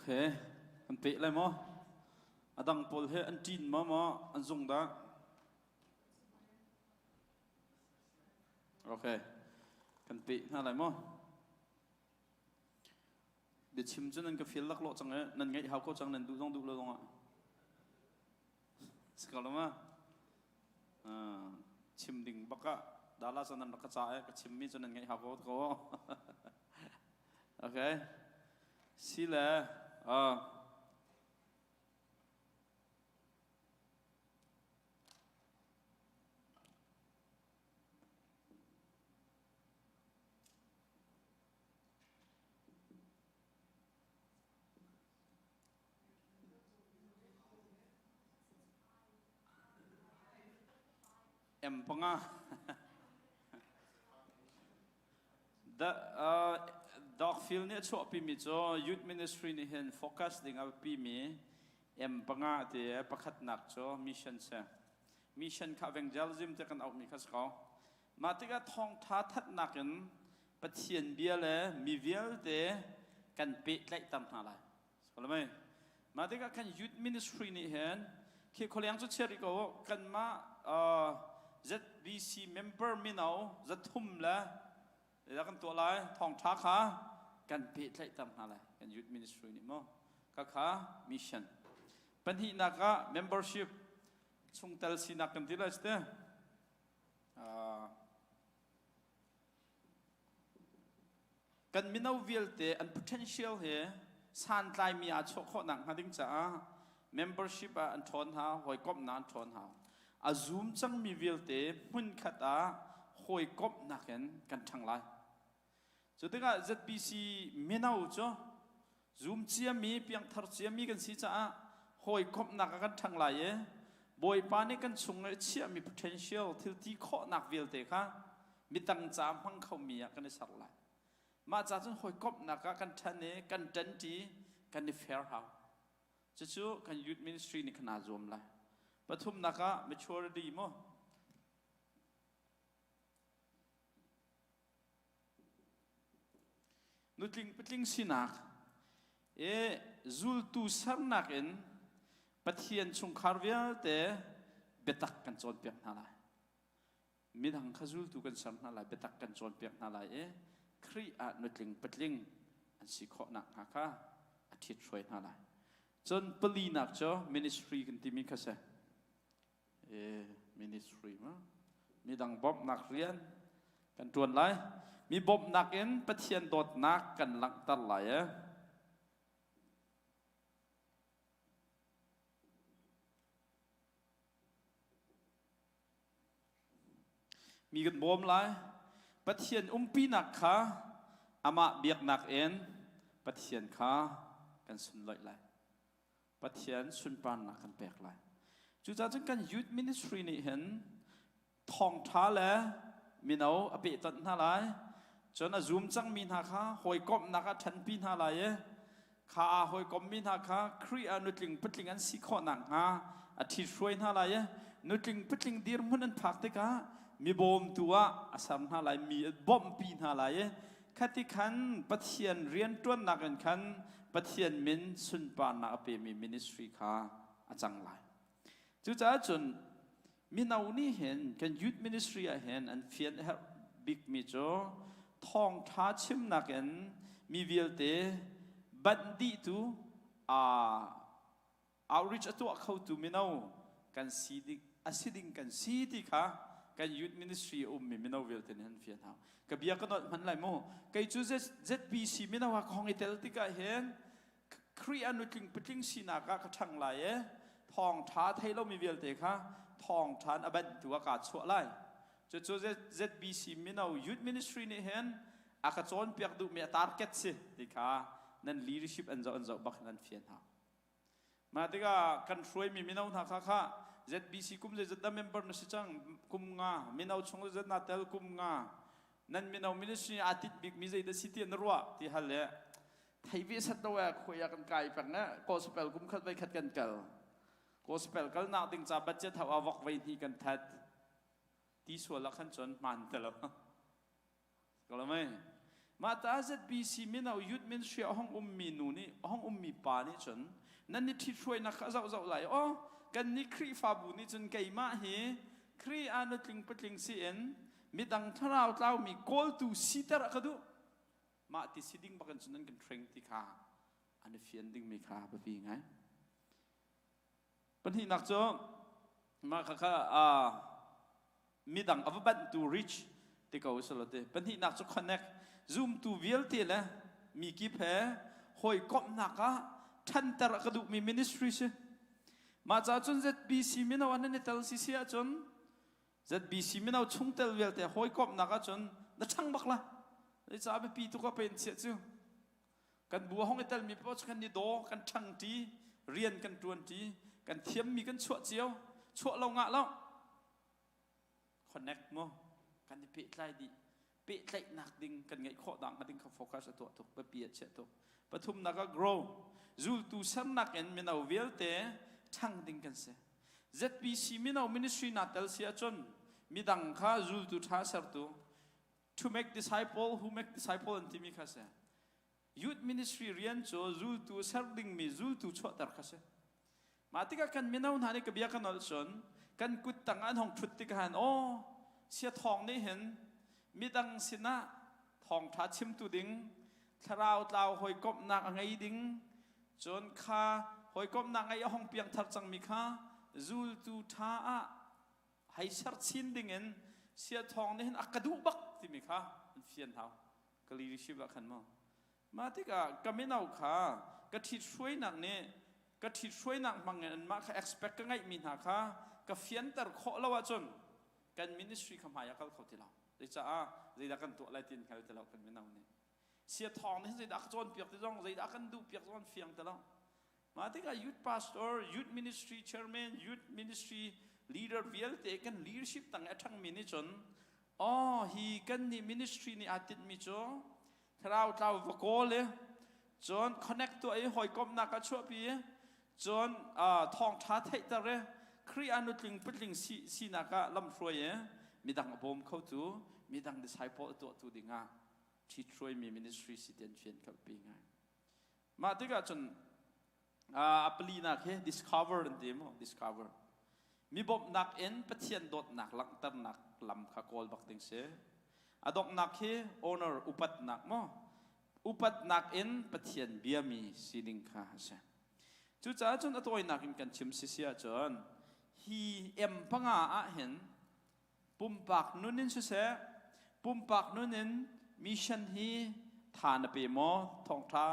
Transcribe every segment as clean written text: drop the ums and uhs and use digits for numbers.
Okay, kan peh lai maw? A dang pawl he an ṭin maw maw an zung dah? Okay, kan peh hna lai maw? Biachim cu nan ka feel laklawh cang i nan ngaih hau ko cang nan duh zong duh lo zong ah. Si ko lo ma? Chim ding bak ah dala cu nan rak ka ca i ka chimmi cu nan ngaih hau ko ko. Okay. Si le M panga. The uh, Dogfield nih a chuahpimi cu Youth Ministry nih hin focus ding a biapimi M panga ti pakhatnak cu mission si. Mission kha evangelism te kan auhmi kha si ko. Mah tikah thawngṭha thatnak in Pathian bia le mi vialte kan pehtlaihter hna lai. Mei. Mah tikah kan youth ministry nih hin khi khualeng cu chia rih ko kanmah ZBC member mino zathum le zeidah kan tuah lai thawngṭha kha kan pehtlaihter hna lai kan youth ministry nih maw khakha mission pahnihnak ah membership chungtel sinak kan ti lai te Kan mino vialte an potential he santlaimi aa chuah khawh nakhnga ding caah membership ah an ṭhawn hau, hawikomhnak an ṭhawn hau. A zum cangmi vialte hmunkhat ah hawikomhnak in kan ṭhang lai. Cu tikah ZBC mino cu zum ciami, piangthar ciami kan si caah hawikomhnak ah kan ṭhang lai i Bawipa nih kan chung i chiahmi potential thil ti khawhnak vialte kha midang ca hmang khomi ah kan i ser lai. Mah ca cun hawikomhnak ah kan ṭhan i kan ṭanṭi, kan i fair hau. Cucu kan youth ministry nih khan aa zuam lai. Pathumnak ah maturity mu. Nutling patling sinak i zultu sernak in Pathian chungkhar vialte biatak kan cawnpiak hna lai. Midang kha zultu kan ser hna lai, biatak kan cawnpiak hna lai i Khrih ah nutling patling an si khawh nakhnga kha a ṭhit hruai hna lai. Cun palinak cu ministry kan timi kha si. Ministry ma midang bawmhnak rian kan ṭuan lai. Mi bawmhnak in Pathian dawtnak kan langhter lai e. Mi kan bawm lai. Pathian umpinak kha amah biaknak in Pathian kha kan sunloih lai. Pathian sunparnak kan pek lai. Cucaah cun kan youth ministry nih hin thawngṭha le mino a pehtonh hna lai. Cun a zum cangmi hna kha hawikomhnak ah ṭhanpi hna lai i kha aa hawikommi hna kha Khrih ah nutling patling an si khawh nakhnga a ṭhithruai hna lai i nutling patling dirhmun an phak tikah mi bawmtu ah a ser hna lai, mi a bawmhpi hna lai i Khati khan Pathian rianṭuannak in khan Pathian min sunparnak a pemi ministry kha a cang lai. Cucaah cun mino nih hin kan youth ministry ah hin an fian a herh bikmi cu thawngṭha chimnak in mi vialte banh dihtu aa outreach a tuah khotu mino kan si ding a si ding kan si ti kha kan youth ministry a ummi mino vialte nih an fian hau ka bia ka nolh hman lai mu kei cu ZPC mino ah khong i tel tikah hin Khrih a nutling patling sinak ah ka ṭhang lai e thawng ṭha thei lomi vialte kha thawng ṭhan a banhtu ah kaa chuah lai cucu ZBC mino youth ministry nih hin a ka cawnpiak duhmi a target si ti kha nan leadership an zoh an zoh bak in an fian hau Mah tikah kan hruaimi mino hna kha kha ZBC kum zeizat dah member na si cang kum nga mino chung zeizat naa tel kum nga nan mino ministry aa tit bikmi zeidah si ti na ruah ti hal le thei ve sat lo eh khuai ah kan kai peng eh gospel kum khat voi khat kan kal gospel kal nak ding ca budget hau ah vok voi hnih kan that ti sual ah khan cun hmaan te lo Ko lo mei? Mah ta ZBC mino youth ministry a hong ummi nu nih a hong ummi pa nih cun nan ni ṭhithruainak kha a zoh zoh lai. Aw kan nih Khrihfabu nih cun keimah hi Khrih ah nutling patling si in midang thlarau tlaumi kawltu siter a ka duh. Mah ti si ding bakin cun nan kan train ti kha an i fian dingmi kha biapi ngai. Pahnihnak cu mah kha kha midang a va banhtu reach ti ko usilo ti. Pahnihnak cu connect zumtu vialte le mi kip he hawikomhnak ah ṭhanter a ka duhmi ministry si. Mah caah cun ZBC mino an i tel si si ahcun ZBC mino chungtel vialte hawikomhnak ahcun na ṭhang bak la. Zeicah biapi tuk ah pen chiah cu. Kan bu a hong i telmi paoh cu kan i daw, kan ṭhangṭi, rian kan ṭuanṭi, kan thiammi kan chuah cio, chuah lo ngah lo. Connect mu, kan i pehtlai dih. Pehtlaihnak ding kan ngeih khawh nak ding kha focus a tuah tuk, biapi a chiah tuk. Pathumnak ah grow, zultu sernak in mino vialte ṭhang ding kan si. ZPC mino ministry naa tel si ahcun midang kha zultu ṭha sertu, to make disciple who make disciple an timi kha si. Youth ministry rian cu zultu ser dingmi zultu chuahter kha si. Mah tikah kan mino hna nih ka bia ka nolh cun kan kut tang an hong ṭhut tikah han aw sia thawng nih hin midang sinah thawngṭha chimtu ding thlarau tlau hawikomhnak a ngei ding cun kha hawikomhnak ngei a hong piangthar cangmi kha zultu ṭha ah hei ser chin dingin sia thawng nih hin a ka duh bak timi kha an fian hau ka leadership ah khan maw mah tikah ka mino kha ka ṭhit hruainak nih ka ṭhit hruainak hmang in anmah kha expect ka ngeihmi hna kha ka fianter khawh lo ahcun kan ministry kha hmai ah kal kho ti lo zeicah zeidah kan tuah lai ti an hngal ti lo kan mino nih sia thawng nih zeidah ka cawnpiak ti zong zeidah kan duh piak zong an fiang ti lo Mah tikah youth pastor, youth ministry chairman, youth ministry leader vialte kan leadership tang a ṭhangmi nih cun oh hi kan nih ministry nih aa tinhmi cu thlarau tlau va kawl i cun connect tuah i hawikomhnak ah chuahpi i cun thawngṭha theihter i Khrih ah nutling patling si sinak ah lamhruai i midang a bawm khotu midang disciple a tuahtu dingah ṭhithruaimi ministry si ti an fian khalhpi ngai. Mah tikah cun a palinak hi discover an ti maw discover mi bawmhnak in Pathian dawtnak langhternak lam kha kawl bak ding si. A donghnak hi honor upatnak maw upatnak in Pathian biami sining kha a si. Cucaah cun a tawinak in kan chim sisi ahcun hi em panga ah hin Pumpak nun in siseh, pumpak nun in mission hi tha na pe maw? Thawngṭha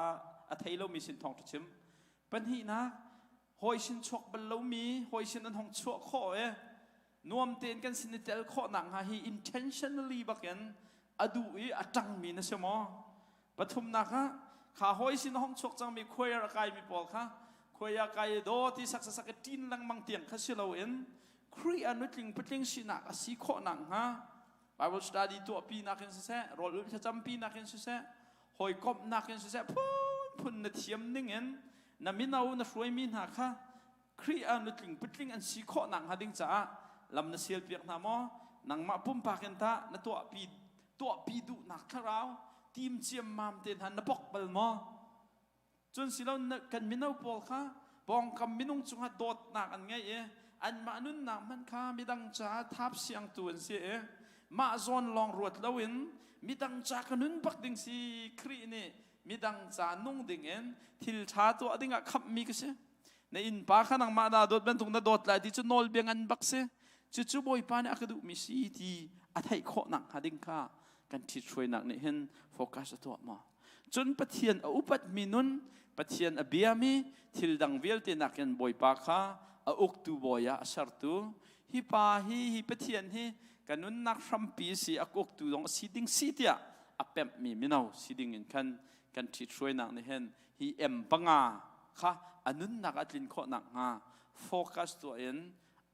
a thei lomi sin thawngṭha chim. Pahnihnak, hawi sin chuak bal lomi, hawi sin an hong chuah khawh i nuam tein kan sin i tel khawh nakhnga hi intentionally bakin a duh i a ṭangmi na si maw? Pathumnak ah, kha hawi sin a hong chuak cangmi choir a kaimi pawl kha choir kai daw ti sak sak i ṭin lengmang tiang kha si loin Khrih ah nutling patling sinak a si khawh nakhnga Bible study tuahpi nakin siseh, rawl ulh thlacampi nakin siseh, hawikomh nakin siseh, phunphun na thiam ningin na mino na hruaimi hna kha Khrih ah nutling patling an si khawh nakhnga ding caah lam na sialpiak hna maw? Nangmah pumpak in tah na tuahpi tuahpi duhnak thlarau tim ciammam te hna na bok bal maw? Cun silo kan mino pawl kha pawngkam minung cungah dawtnak an ngei i anmah nunnak hmanh kha midang caah thap siangtu an si i mah zawn lawng ruat loin midang ca ka nun bak ding si Khrih nih midang ca nung dingin thil ṭha tuah dingah khamhmi ka si. Na innpa kha nangmah naa dawt bantuk na dawt lai ti cu nawlbia ngan bak si. Cucu Bawipa nih a ka duhmi si ti a theih khawh nakhnga ding kha kan ṭhithruainak nih hin focus a tuah maw? Cun Pathian a upatmi nun, Pathian a biami thil dang vialte nakin Bawipa kha a uktu bawi ah a sertu. Hi pa hi, hi Pathian hi ka nunnak hrampi si, a uktu zong a si ding si tiah a pemhmi mino si ding in khan kan ṭhithruainak nih hin hi em panga kha a nunnak a tlin khawh nakhnga focus tuah in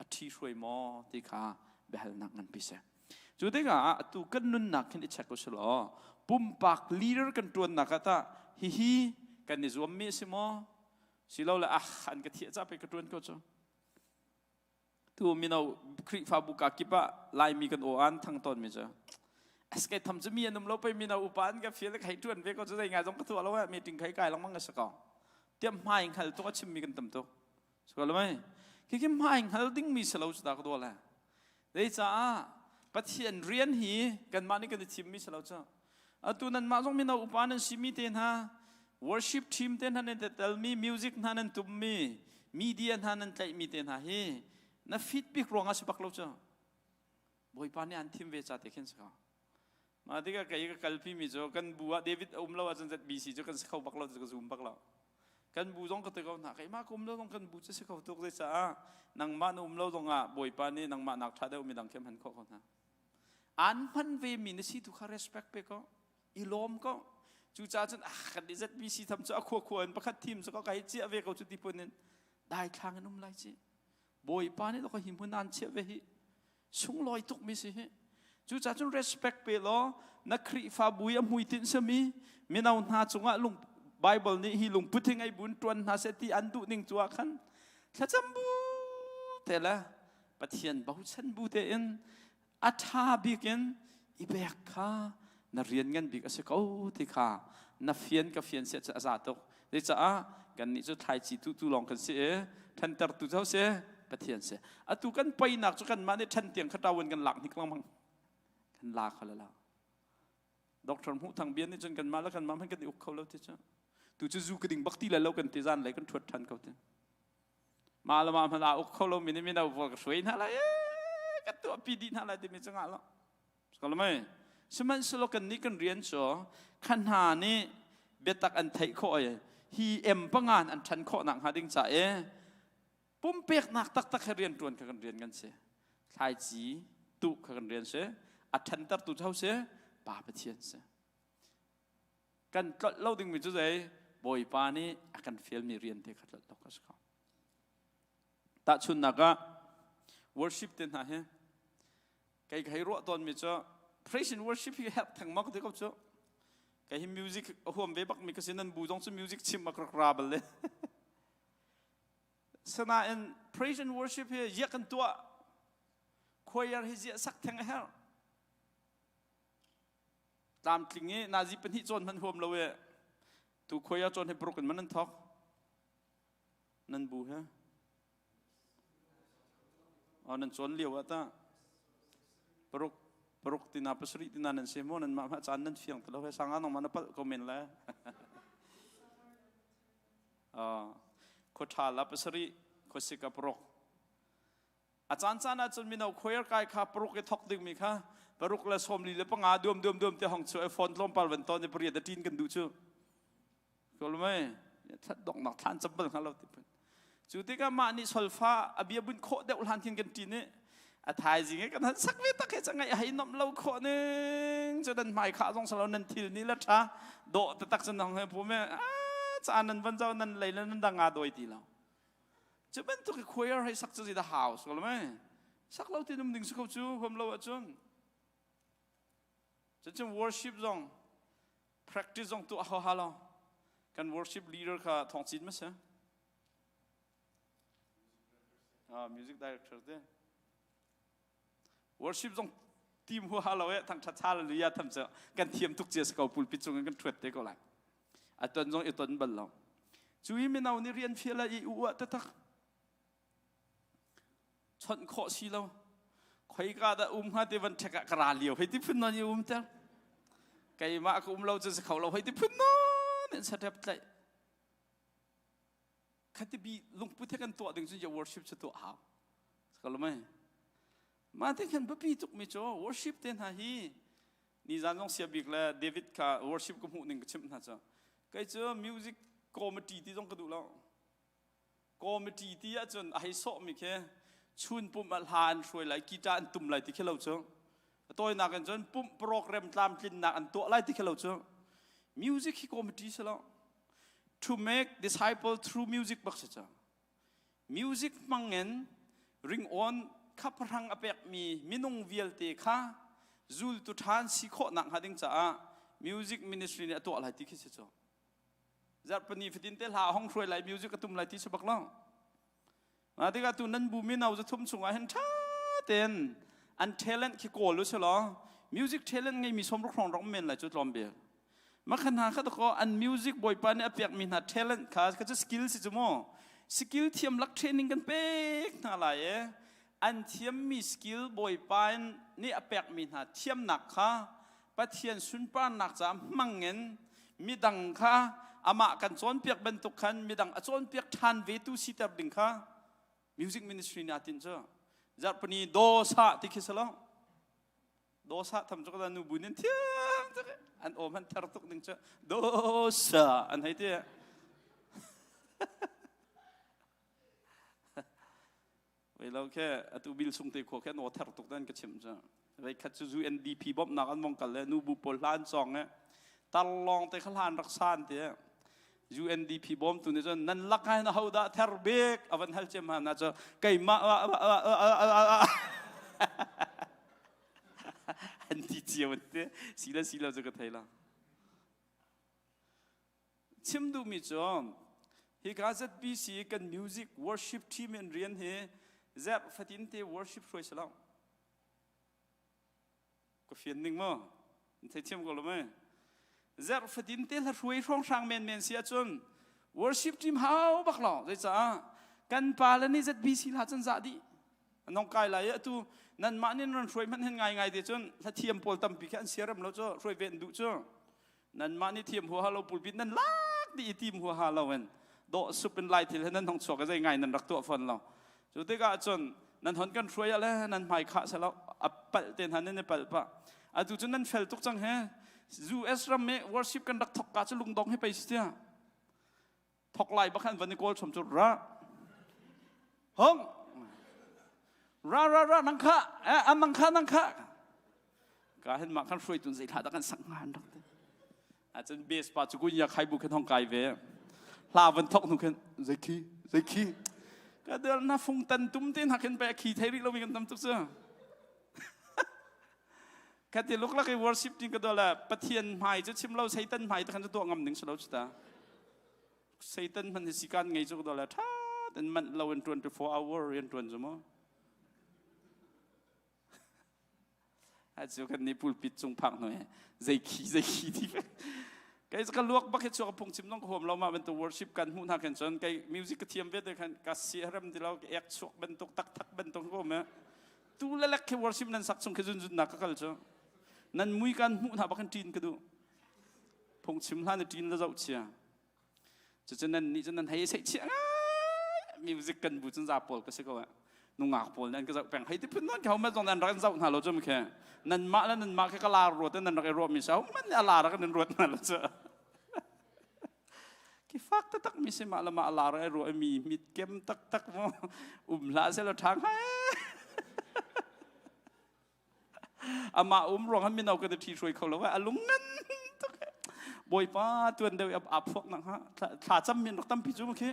a ṭhihruai maw ti kha biahalnak nganpi si. Cu tikah atu kan nunnak khin i check usih law pumpak leader kan ṭuannak ah tah hihi kan i zuammi a si maw? Silole ah an ka thiah ca pei ka ṭuan ko cu. Tu mino Khrihfabu ka kip ah Laimi kan aw an thang tawnmi cu. SK tham cu mi an um lo pei mino upa an ka fial khai tuan ve ko cu zei ngai zong ka tuah lo meeting khai kai lengmang ka si ko. Tiam hmai hngal tuk a chimmi kan tam tuk. Siko lo mei? Khi khi hmai hngal ding mi si lo cu ta ka dua le. Zei caah Pathian rian hi kanmah nih kan i thimmi si lo cu. Atu nanmah zong mino upa nan simi te hna worship team te hna nan telmi music hna nan tummi media hna nan tlaihmi te hna hi na fit bik ruangah si bak lo cu. Bawipa nih an thim ve ca te khin si ko. Mah tikah kei ka kalpi mi cu kan bu ah David a um lo ahcun ZBC cu kan si kho bak lo ka zum bak lo. Kan bu zong ka ti ko hna keimah ka um lo zong kan bu cu si kho tuk zei caah nangmah na um lo zong ah Bawipa nih nangmah nak ṭha deuh midang khi a hman khawh ko hna. An hman ve mi na si tu kha respect pe ko i lawm ko. Cucaah cun ah kan i ZBC tham cu a khua khua in pakhat thim cu ka hei ciah ve ko cu ti phun in daithlang in um lai ci. Bawipa nih hi hmun an chiah ve hi sunglawi tukmi si hi. Cucaah cun respect pe law na Khrihfabu i a hmuitinh sami mino hna cungah lung Bible nih hi lungput hi ngei buin ṭuan hna seh ti an duh ning cu ah khan thlacam bu te le Pathian bochan bu tein a ṭha bik in i pek kha na rian ngan bik a si ko ti kha na fian ka fian siah cu a za tuk. Zecaah kannih cu thlaici tuhtu lawng kan si i ṭhantertu cu si Pathian si. Atu kan peinak cu kanmah nih ṭhan tiang kha ṭawan kan lak hnik lengmang. Kan la kho la. Doctor Hmuh Thang bia nih cun kanmah le kanmah hmanh kan i uk kho lo ti cu. Tu cu zu ka ding bak ti le lo kan ti zan lei kan ṭhuat ṭhan ko ti. Mah le mah hmanh aa uk kho lo mi nih mino pawl ka hruai hna lai ka tuahpi dih hna lai timi cu ngah lo. Sikalamai. Sihmanhsehlaw kannih kan rian cu kha hna nih biatak an theih khawh i hi em pangan an ṭhan khawh nakhnga ding ca i pumpeknak taktak he rian ṭuan kha kan rian kan si. Thlaici tuh kha kan rian si. A ṭhantertu cu ho si? Pa Pathian si. Kan tlolh lo dingmi cu zei? Bawipa nih a kan fialmi rian te kha tlolh lo kha si ko. Tahchunhnak ah worship te hna hi kei ka hei ruah tawnmi cu praise and worship hi herh theng ma ka ti ko cu kei hi music a huam ve bakmi ka si nan bu zong cu music chim a rak ra bal le sanain praise and worship hi ziah kan tuah choir hi ziah sak theng a herh tlamtling i nazi pahnih cawn hman huam lo e tu choir cawn hi paruk in man an thok nan bu he Nan cawn lio ah tah paruk paruk tina pasarih tina nan si maw nan mah mah caan nan fiang ti lo he sanga nong ma na palh ko men le khua ṭha la pasarih khua sik ah paruk a caan caan ah cun mino choir kai kha paruk i thok ding mi kha paruk le sawmli le panga duam duam duam te hong chu ai phone tlawmpal van ton i pariat a ṭin kan duh cu Kolmai donghnak thlan cam bal hnga lo ti phun. Cu tikah mah nih solfa a bia bunh khawh deuh hlan khin kan ṭin i a thaizing i kan han sak ve tak he ca ngaih hei nomh lo khawh ning cu nan hmai khah zong salo nan thil ni la ṭha dawh taktak cun hong he pu me caan nan van zau nan lei le nan dang nga doi ti lo cu bantuk i choir hei sak cu zi da hau so lo mei sak lo ti num ding si ko cu huam lo ahcun cucun worship zong practice zong tuah ho ha lo kan worship leader kha thong cin ma si music director te worship zong team hu ha lo e thang tha hallelujah tham che kan thiam tuk che ko pulpit cung kan thuat te ko lai a ton zong i ton bal lo cu i mino ni rian fiala i u ta tak Chawnh khawh si lo. Khoika dah um hnga ti van ṭhek ah ka ra lio hei ti phun nawn i um ter. Keimah ka um lo cu si kho lo hei ti phun nawn in saṭep tlaih. Khati bi lungput he kan tuah ding cun worship cu tuah hau. Sakalo mei. Mah te khan biapi tuk mi cu worship te hna hi nizan zong sia bik le David kha worship ka hmuh ning ka chimh hna cu. Kei cu music committee ti zong ka duh lo. Committee ti ahcun a hei sawhmi khi chun pumh ah hla an hruai lai, guitar an tum lai ti khi lo cu. A tawinak in cun pumh program tlamtlinnak an tuah lai ti khi lo cu. Music hi committee si lo. To make disciple through music bak si cu. Music hmangin ringawn kha pahrang a pekmi minung vialte kha zultu ṭhan si khawh nak hnga ding caah music ministry nih a tuah lai ti khi si cu. Zarhpini fatin te hla hong hruai lai music a tum lai ti si bak lo. Ma tikah tu nan bu mino za thum chungah hin tha ten an talent khi kawl u si law Music talent ngeimi 60 hrawng rak men lai cu tlawm bik. Makhan hna kha ko an music bawipa nih a pekmi hna talent kha kha cu skill si cu mu. Skill thiam lak training kan pek hna lai e. An thiammi skill bawipa nih a pekmi hna thiamnak kha Pathian sunparnak caah hmangin midang kha amah kan cawnpiak bantuk khan midang a cawnpiak ṭhan vetu siter ding kha music ministry nih aa tinh cu. Zarhpini dosa ti khi si lo. Dosa tham cu ka nu bu nin thiam tuk an aw hmanh ther tuk ding cu dosa an hei ti. Wei lo khe atu bil sung te khua khe an aw ther tuk dan ka chim cu. Vei khat cu UNDP bawmhnak an vong kal le nu bu pawl hla an cawng e tar lawng te kha hlan rak san ti UNDP bawmtu nih cun nan lak ah hin aho dah ther bik a van hal cem ha na cu keimah an ti cio an ti si le si lo cu ka thei lo chim duhmi cu hika ZBC kan music worship team in rian hi zerh fatin te worship hruai si lo ka fian ning maw thei thiam ko lo mei zerh fatin te hla hruai hrawng hrang men men si ahcun worship team hau bak lo zeicaah kan pa le nih ZBC hla cun zah dih nong kai lai atu nan mah nin ran hruai hmanh hen ngai ngai te cun hla thiam pawl tampi khi an siarem lo cu hruai ve an duh cu Nanmah nih thiam huaha lo pulpit nan lak dih i tim huaha lo in dawh sup in lai thil he nan hong chuak i zei ngai nan rak tuah fawn lo. Cu tikah cun nan hon kan hruai ah le nan hmai khah selo a palh te hna nan i palh pah. Atu cu nan fel tuk cang he US ram i worship kan rak thok ka cu lungdong he pei si tiah. Thok lai bak khan van i kawl chom cu ra hong ra ra ra nang kha eh an nang kha nang kha ka hen ma khan hruai tun zei thla da kan sak ngan rak te acun base pa chu kun ya khai bu khen hong kai ve hla van thok nu khen zei khi zei khi ka del na fung tan tum te na khen pe khi thei ri lo mi kan tam tuk chu Ka ti luklak i worship ding ka dola Pathian hmai cu chim lo Satan hmai te khan cu tuah ngam ding si lo chuta. Satan hman hi sikan ngei cu ka dola tha ten manh lo in 24 hour rian tuan cu mu. A cu kan ni pulpit cung phak hnu zei khi zei khi ti kei ka luak bak hi chuak phung chim nong ka huam lo ma bantuk worship kan hmuh hna khan cun kei music ka thiam ve te khan ka si rem ti lo ka ek chuak bantuk tak thak bantuk ko me Tu le lek khi worship nan sak chung khi zun nak ka kal cu nan mui kan hmuh hna bak in ṭin ka duh phungchim hlan i ṭin la zoh chia cucu nan nih cun nan hei seih chia ngai music kan bu cun za pawl ka si ko ah nungak pawl nan ka zoh peng hei ti phun non ka homa zong nan rak in zoh hna lo cu khe nan mah le nan mah khe ka lar ruat nan rak i ruah mi sa man a lar kan in ruat hna lo cu Ki fak taktak mi si mah le mah lar ai ruah mi mit kem taktak mu um hlah seh law ṭha hnga amah um ruang han mino kan i ṭhi hruai kho lo a lung ngan tuk bawipa tuan deuh a phuak nak ha thla cam min rak tampi cu khi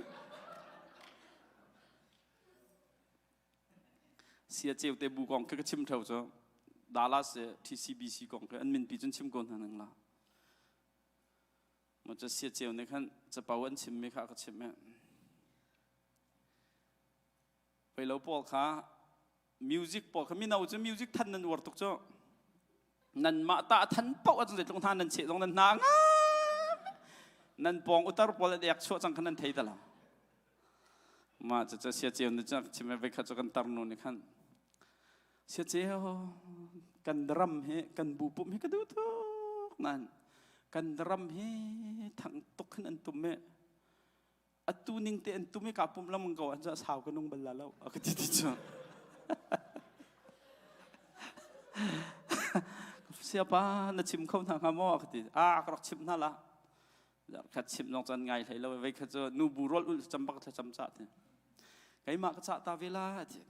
sia ceu te bu kong khi ka chim theo cu Dallas TCBC kong khi an min pi cun chim ko hna nang la Maw cu sia ceu nih khan capo an chimmi kha a ka chimh i Pei lo pawl kha music pawl kha mino cu music than nan uar tuk cu nan mah tah than paoh ahcun zeitluk hna nan cheh zong nan hna ngam nan pawng utar pawl an ek chuah cang kha nan thei ta lo mah cu cu sia ceu nih cun a chim i voikhat cu kan tarnu nih khan sia ceu kan ram hi kan bu pum hi ka duh tuk nain kan ram hi thang tuk hin an tum i atu ning te an tum i ka pum lam ko an cu sau ka nung bal la lo a ka ti ti cu siapa na chim kho hna hnga maw a ka ti a ka rak chimh hna la khat chimh zong cun ngai hlei lo vei khat cu nu bu rawl ulh cam bak thlacam cah ti keimah ka cah ta ve la ti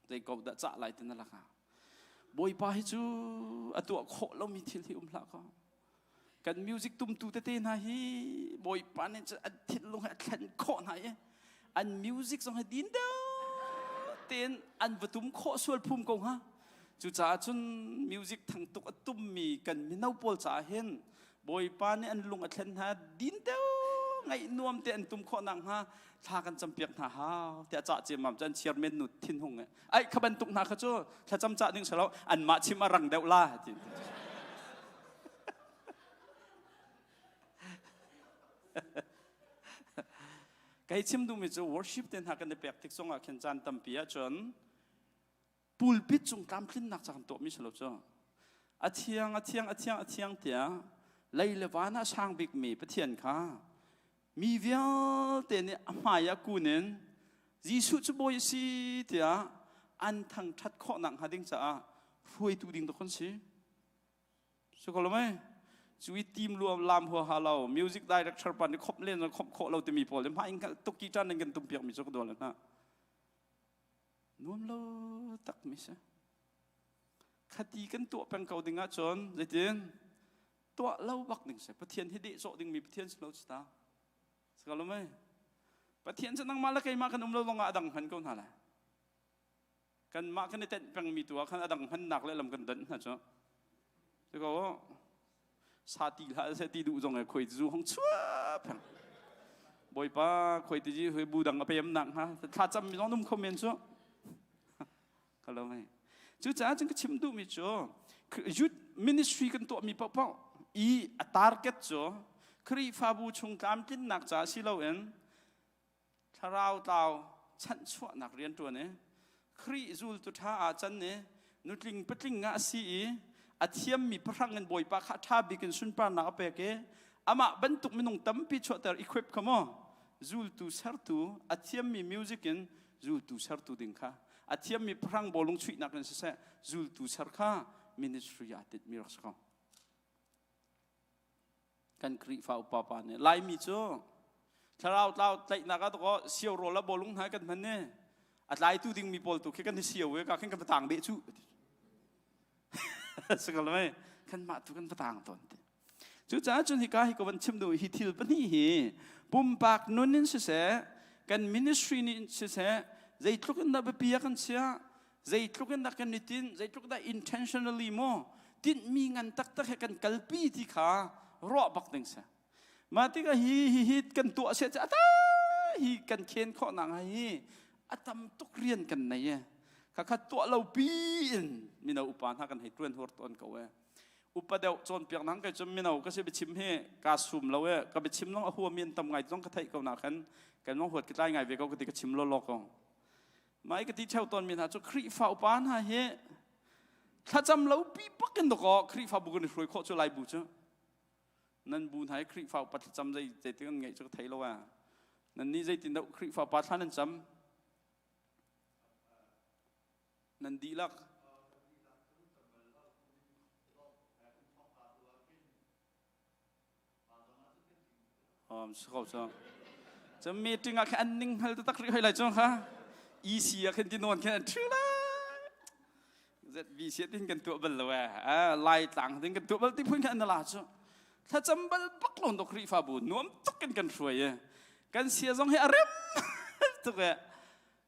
zei ko dah cah lai ti na laka bawipa hi cu a tuah khawh lomi thil hi um hlah ko kan music tumtu tete hna hi bawipa nih cun an thinlung hi a thlen khawh hna i an music zong hi din deuh tein an va tum khawh sual phum ko hnga cucaah cun music thang tuk a tummi kan mino pawl caah hin Bawipa nih an lung a thlen hna din deuh. Ngaih nuam te an tum khawh nak hnga thla kan campiak hna hau tiah cah ciammam cu an chairman nu thinhung e ai kha bantuk hna kha cu thlacam cah ding selo anmah chim a rang deuh la ti. Kai chim duhmi cu worship te hna kan i pek tik zongah khin caan tampi ahcun pulpit cung tlamtlinnak ca kan tuahmi si lo cu. A thiang, a thiang, a thiang, a thiang tiah lei le van ah sang bikmi Pathian kha mi vialte nih a hmai ah kun in Jesuh cu bawi a si tiah an thangṭhat khawh nakhnga ding caah hruaitu ding dawk kan si. Si ko lo mei? Cu i team luam lam huaha lo music director pa nih khomh len khomh khawh lo timi pawl hmai hngalh tuk ki ṭan in kan tum piak mi cu ka dual hna. Nuam lo tak mi si. Khati kan tuah peng ko ding ahcun zeitin tuah lo bak ding si. Pathian hi deh cawh ding mi Pathian si lo si ta. Si ko lo mei? Pathian cu nangmah le keimah kan um lo lawngah a dang hman ko hna lai. Kanmah kan i tenh pengmi tu ah khan a dang hmannak le lam kan donh hna cu. Cu ko sa ti hlah seh ti duh zong e khoi zu hong chua phang. Bawipa khoi ti ji hui bu dang a pem nak hnga thla cam mi zong num kho men cu. Ka lo mei. Cucaah cun ka chim duhmi cu youth ministry kan tuahmi paohpaoh i a target cu Khrihfabu chung tlamtlinnak caah si loin Thlarau tlau chanhchuahnak rianṭuan i Khrih zultu ṭha ah can i nutling patling ah a si i a thiammi pahrang in Bawipa kha ṭha bik in sunparnak a pek i amah bantuk minung tampi chuahter equip kha maw zultu sertu a thiammi music in zultu sertu ding kha a thiammi pahrang bawlung chuihnak in siseh zultu ser kha ministry ah tinhmi rak si ko. Kan Khrihfa upa pa nih Laimi cu thlarau tlau tlaihnak ah dakaw sio rawl a bawlung hna kan hman ni a tlaitu dingmi pawl tu khi kan i sio i ka khin kan patang beh cu sikal mei kan mah tu kan patang tawn ti. Cucaah cun hika hi ka van chim duh hi thil pahnih hi pumpak nun in siseh kan ministry nih siseh zeitluk in dah biapi ah kan chiah, zeitluk in dah kan i tinh, zeitluk dah intentionally maw tinhmi ngan taktak he kan kalpi ti kha ruah bak ding si. Mah tikah hi hi hi kan tuah seh ata hi kan khen khawh nak hi a tam tuk rian kan nei e. Kha kha tuah lo pi in mino upa hna kan hei tuan hur tawn ko e. Upa deuh cawnpiak nang kai cu mino ka si biachim hi ka sum lo e. Ka biachim long a hua mi an tam ngai zong ka theih ko na khan kan long huat ka tlai ngai ve ko ka ti ka chim lo lo ko. Mai ka ti theo tawn mi hna cu Khrihfa upa hna hi thlacam lo pi bak in dakaw Khrihfabu kan i hruai khawh cu Lai bu cu. Nan bu hna hi Khrihfa upa thlacam zei zeitin an ngeih cu ka thei lo ah. Nan nih zeitin dah Khrihfa upa thla nan cam? Nan dihlak. Si ko cu. Cun meeting ah khin an ning hngal taktak rih hoi lai cu kha. EC ah khin ti nawn khin an ṭhu lai. ZBC tin kan tuah bal lo eh. Lai tlang tin kan tuah bal ti phun khin an la cu. Thlacam bal bak lo do Khrihfabu nuam tuk in kan hruai e. Kan sia zong hi a rem tuk e.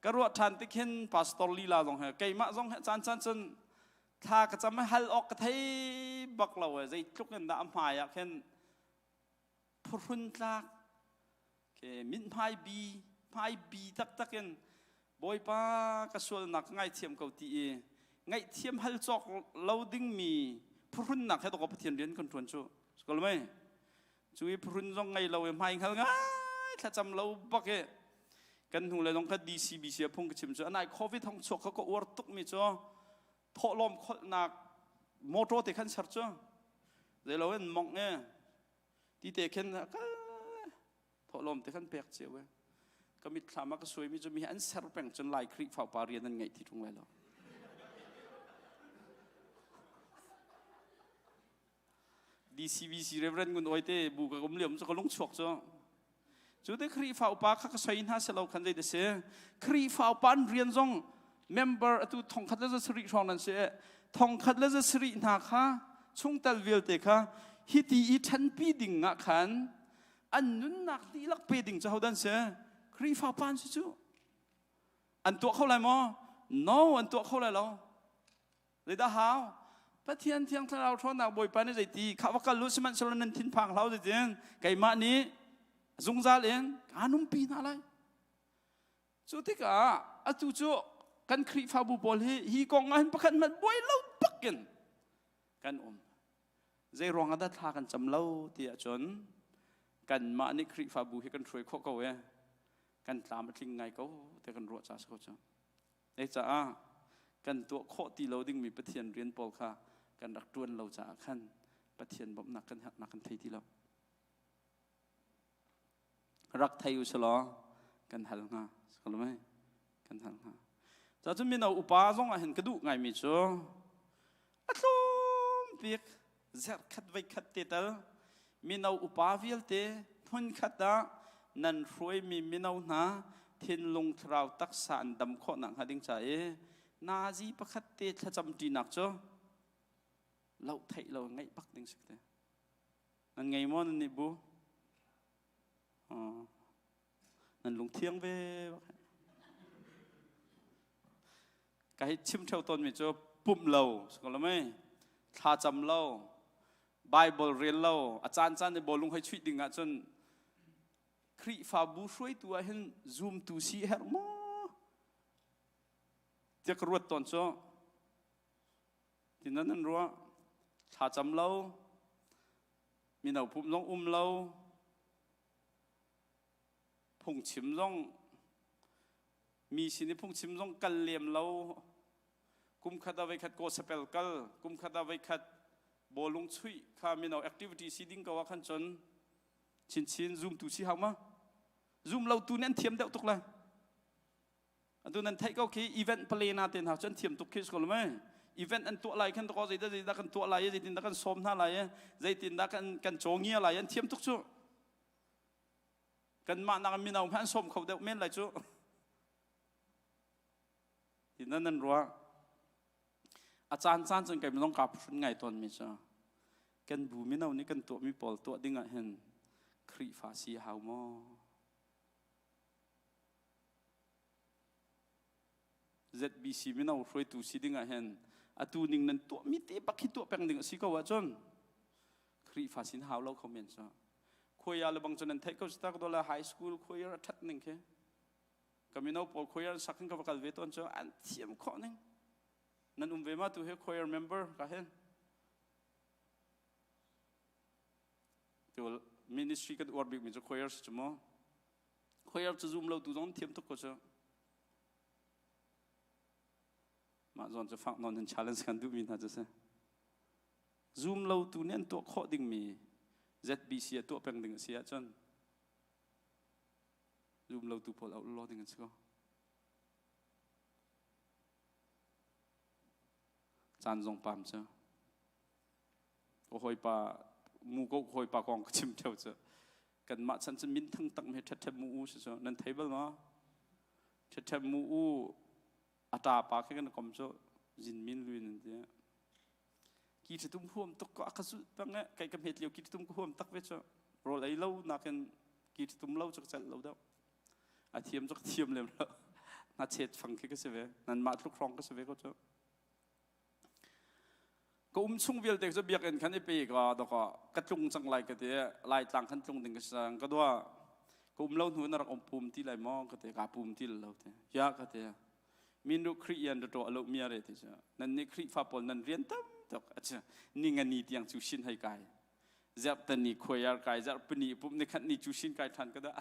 Ka ruah ṭhan tik hin pastor lila zong he keimah zong he caan caan cun thla ka cam hal awk ka thei bak lo e. Zeitluk in dah a hmai ah khin phuhrun tlak ke mithmai bi hmai bi taktak in Bawipa ka sualnak ka ngaithiam ko ti i ngaihthiam hal cawk lo dingmi phuhrunnak he dawk Pathian rian kan ṭuan cu sikol mei cu i phuhrun zong ngei lo i hmai hngal ngai thlacam lo bak i kan hnu le zong kha DCBC a phung ka chim cu anai covid hong chuak kha ka uar tuk mi cu thawhlawm kholhnak motor te khan ser cu zeilo in mong e ti te khin kal thawhlawm te khan pek cio e. Ka mitthlam ah ka suaimi cu mi an ser peng cun Lai Khrihfa upa rian an ngeih ti ṭung lai lo. DCBC Reverend Ngun Oi te bu ka um liam cu ka lung chuak cu. Cu te Khrihfa upa kha ka soi hna selo khan zei da si. Khrihfa upa an rian zong member atu thongkhat le za sarih hrawng nan si. Thongkhat le za sarih hna kha chungtel vialte kha hiti i ṭhenpi ding ah khan an nunnak dihlak pe ding cu hodan si? Khrihfa pa an si cu. An tuah kho lai maw? No, an tuah kho lai lo. Zeidah hau? Pathian thiang thlarau ṭhawnnak Bawipa nih zeiti kha va kal u sihmanhsehlaw nan thinphang hlah u zeitin keimah nih. Zungzal in kaan umpi hna lai. Cu tikah atu cu kan Khrihfabu pawl hi hi kong ah hin pakhat hmanh buai lo bakin kan um. Zei ruang ah dah thla kan cam lo ti ahcun kanmah nih Khrihfabu hi kan hruai khawh ko e. Kan tlam a tling ngai ko ti kan ruah ca si ko cu. Caah kan tuah khawh ti lo dingmi Pathian rian pawl kha kan rak ṭuan lo caah khan Pathian bawmhnak kan herhnak kan thei ti lo. Rak thei u selaw kan hal hnga. Kan hal hnga. Cacun mino upa zong ah hin ka duh ngaimi cu a tlawm bik zerhkhat voikhat te tal mino upa vialte hmunkhat ah nan hruaimi mino hna thinlung thlarau taksa an dam khawh nakhnga ding ca i nazi pakhat te thlacam ṭinak cu loh theih lo ngeih bak ding si te. Nan ngei maw nan nih bu? Nan lungthiang ve bak. Ka hi chim theo tawnmi cu pumh lo si ko mei thlacam lo Bible rel lo a caan caan i bawlung hei chuih ding ahcun Khrihfabu hruaitu ah hin zumtu si herh maw tiah ka ruat tawn cu tinan nan ruah thlacam lo mino pumh zong um lo phungchim zong mi sin i phungchim zong kal lem lo kum khat ah voikhat gospel kal kum khat ah voikhat bawlung chuih kha mino activity si ding ko ah khan cun chinchin zumtu si hau ma zum lo tu nih an thiam deuh tuk la atu nan theih ko khi event plana te hna cu an thiam tuk khi ko mai event an tuah lai khan ko zeidah zeidah kan tuah lai zeitin dah kan sawm hna lai zeitin dah kan kan cawngia lai an thiam tuk cu Kanmah nak mino hmanh an sawm kho deuh men lai cu. Ti nan nan ruah. A caan caan cun kei zong kaa phrun ngai tawn mi cu kan bu mino nih kan tuahmi pawl tuah ding ah hin Khrihfa si a hau maw? ZBC mino hruaitu si ding ah hin atu ning nan tuahmi te bak hi tuah peng ding a si ko ahcun Khrihfa sin hau lo kho men cu. Khuaya le bang cu nan theih ko si tak dola high school choir a that ning khi. Ka mino pawl choir an sak hin ka va kal ve tawn cu an thiam khawh ning. Nan um ve ma tu he choir member ka hen. Tu ministry kan uar bik mi cu choir si cu mu. Choir cu zoom lo tu zong thiam tuk ko cu. Mah zawn cu fak nawn in challenge kan duhmi hna cu si. Zum lotu nih an tuah khawh dingmi ZBC a tuah peng ding a si ahcun zum lotu pawl auh law ding an si ko. Caan zong pam cu. Ka hawipa mu ko hawipa kong ka chim theo cu. Kanmah chan cu minthang tak me ṭhetṭhet mu u si cu nan thei bal maw? Ṭhetṭhet mu u a ṭa pa khi kan kom cu zin min luin an ti. Ki ṭhitum huam tuk ko a ka zulh peng eh kai ka hmet lio ki ṭhitum ka huam tak ve cu rawl ei lo nakin ki ṭhitum lo cu ka celh lo deuh. A thiam cu ka thiam lem lo. Hnachet fang khi ka si ve. Nanmah tluk hrawng ka si ve ko cu. Ka um chung vialte cu biakinn khan i pe ka dawk ka tlung cang lai ka ti Laitlang khan tlung ding ka si cang ka dua ka um lo hnu na rak um pum ti lai maw ka ti ka pum ti lo ti ya ka ti min ru Khrih yan to alo mia re ti chu nan ni Khrihfa pawl nan rian tam tuk acha ni ngani tiang chu shin hai kai zerh tani khoyar kai zerh pani pum ni khat ni chu shin kai than ka da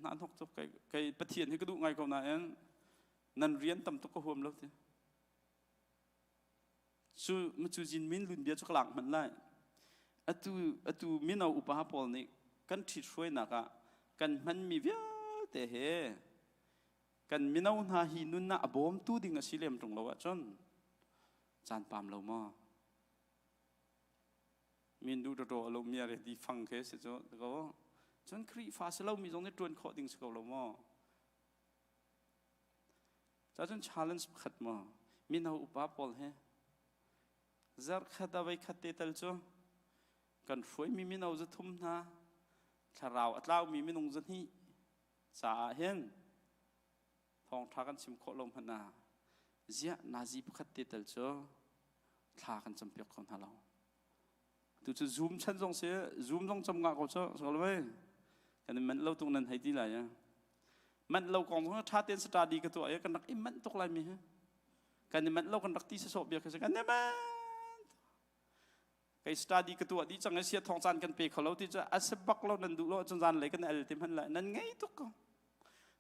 na hnok tuk kai kai pathian hi ka duh ngai ko nain nan rian tam tuk ka huam lo ti Cu cu zin min lun bia cu ka lak hmanh lai. Atu atu mino upa pawl nih kan ṭhithruainak ah kan hmanmi vialte he kan mino hna hi nunnak a bawmtu ding a si lem ṭung lo ahcun caan pam lo maw? Min duh ṭaṭaw a lo mi a re ti fang khi si cu ko. Cun Khrihfa si lomi zong nih ṭuan khawh ding si ko lo maw? Cacun challenge pakhat maw mino upa pawl he zarhkhat ah voikhat te tal cu kan hruaimi mino zathum hna thlarau a tlaumi minung zahnih caah hin thawngṭha kan chim khawh lo hmanh ah ziah nazi pakhat te tal cu thla kan campiak kho hna lo. Tu cu Zoom chan zong si Zoom zong cam ngah ko cu so lo mei. Kan i manh lo tuk nan hei ti lai. Manh lo kong zong ṭha tein study ka tuah i kan rak i manh tuk lai mi hi. Kan i manh lo kan rak ti sawsawh bia khi si kan i manh. Kei study ka tuah dih cang i sia thong caan kan pe kho lo ti cu a si bak lo nan duh lo cun zan lei kan el ti hman lai nan ngei tuk ko.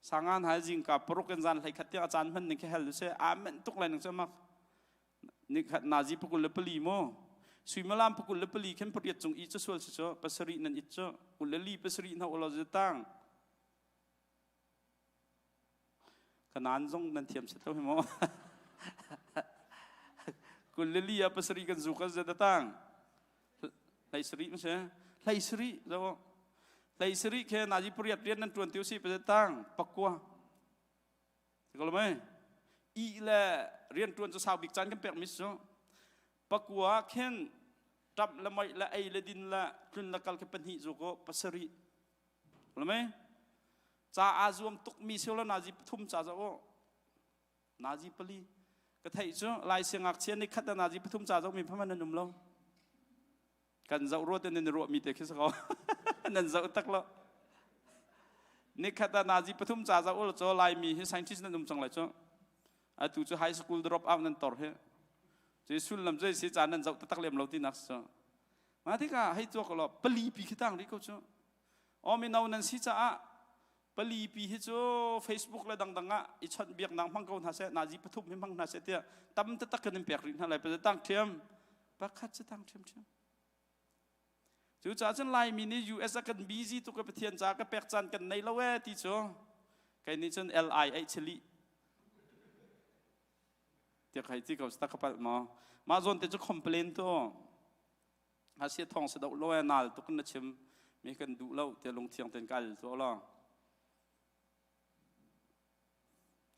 Sangan hai zingka paruk in zan hlei khat tiang a caan hman ning khi hel se a manh tuk lai nang cu mak. Nikhat nazi pakul le pali mu suimilam pakul le pali khin pariat cung i cu sual si cu pasarih nan it cu kul le li pasarih hna ulaw tang kanan zong nan thiam set lo hi mu kul le li ah pasarih kan zu kan zet tang hlei sarih ma si hlei sarih zo hlei sarih khe nazi pariat rian nan tuan tiu si pa tang pakua Ko mei i le rianṭuan cu sau bik caan kan pek mi cu pakua khin ṭap le moih le ei le din le tlun le kal khi pahnih zu ko pasarih ko mei ca aa zuam tuk mi sio le nazi pathum ca za u nazi pali ka theih cu lai siangngakchia ni khat nazi pathum ca zoh mi phaman nan um lo kan zoh ruat in nan ruah mi te khi si ko nan zoh tak lo nikhat ah nazi pathum ca zoh ul cho laimi hi scientist nan um cang lai cu atu cu high school drop out nan tor hi cu sullam cu si ca nan zoh taktak lem lo ti nak cu ma tikah hei tuak lo pali pi khi tang rih ko cu o mino nan si caah pali pi hi cu Facebook le dangdang ah i chawnh biaknak hmang ko hna seh nazi pathum hi hmang hna seh tiah tam taktak kan in pek rih hna lai pa tang ṭhiam pakhat cu tang ṭhiamṭhiam cucaah cun Laimi nih US ah kan busy tuk i Pathian ca ka pek caan kan nei lo ee ti cu kei nih cun LI eih chali tiah kai ti ko ta ka palh maw mah zawn te cu complain tu Asia thong sa do lo e nal tuk na chim mi kan duh lo te lungthiang ten kal to lo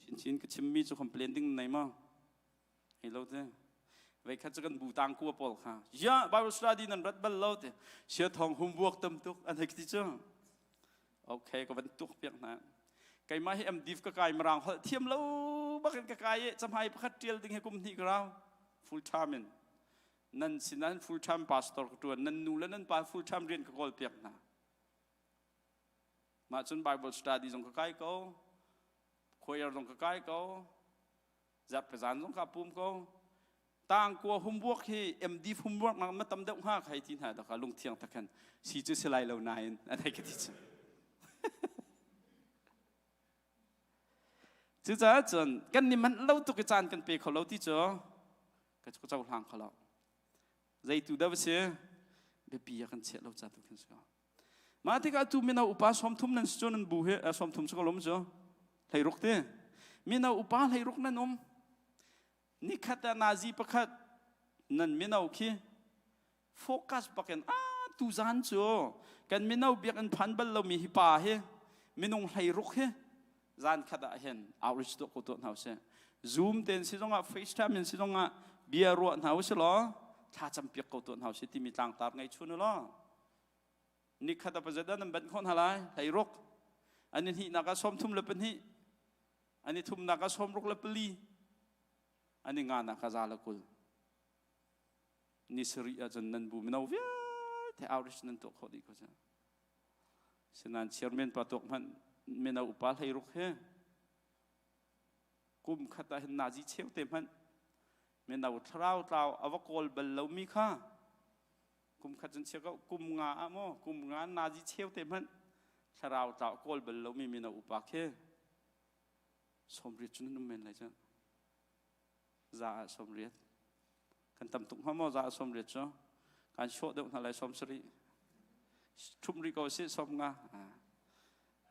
Chinchin ka chimmi cu complain ding nei ma hei lo te vei khat cu kan bu tang kua pawl kha ya Bible study nan rat bal lo te sia thong humbuak tam tuk an hei ti cu okay ka van tuk piak hna keimah hi MDiv ka kai marang holh thiam lo bakin ka kai e camhai pakhat tial ding he kum hnih ka rau full time in nan sinan full time pastor ka tuan nan nu le nan pa full time rian ka kawl piak hna Mah cun Bible study zong ka kai ko, choir zong ka kai ko, zarhpezan zong ka pum ko. Tangkua homework hi MD homework nak ma tam deuh hnga khai ti hna da lungthiang takhan si cu si lai lo nain an hei ka ti cu. Cucaah cun kan ni manh lo tuk i caan kan pe kho lo ti cu ka cohlang kho lo. Zeitu dah va si? Biapi a kan chiah lo ca tu khin si ko. Mah tikah tu mino upa sawmthum nan si cu nan bu hi sawmthum si ko lom cu hleiruk ti mino upa hleiruk nan um nikhat ah nazi pakhat nan mino khi focus bakin a tu zan cu kan mino biakinn phan bal lomi hi pa hi minung hleiruk hi zan khat ah hin outreach tuah ko tuah hna usih zoom ten si zongah facetime in si zongah bia ruah hna usih law thla campiak ko tuah hna usih timi tlangtar ngei chun law nikhat a pazat ah nan banh khawh hna lai hleiruk an i hnihnak ah sawmthum le pahnih an i thumnak ah sawmruk le pali an i nganak ah za le kul ni sarih ahcun nan bu mino vialte outreach nan tuah khawh dih ko cang sinain chairman pa tuak hmanh mino upa hleiruk he kum khat ah hin nazi cheu te hmanh mino thlarau tlau a va kawl bal lomi kha kum khat cun chia ko kum nga ah maw kum nga nazi cheu te hmanh thlarau tlau kawl bal lomi mino upa khi sawmriat cun an um men lai cu za ah sawmriat kan tam tuk hnga maw za ah sawmriat cu kan sawh deuh hna lai sawm sarih ṭhum rih ko si sawm nga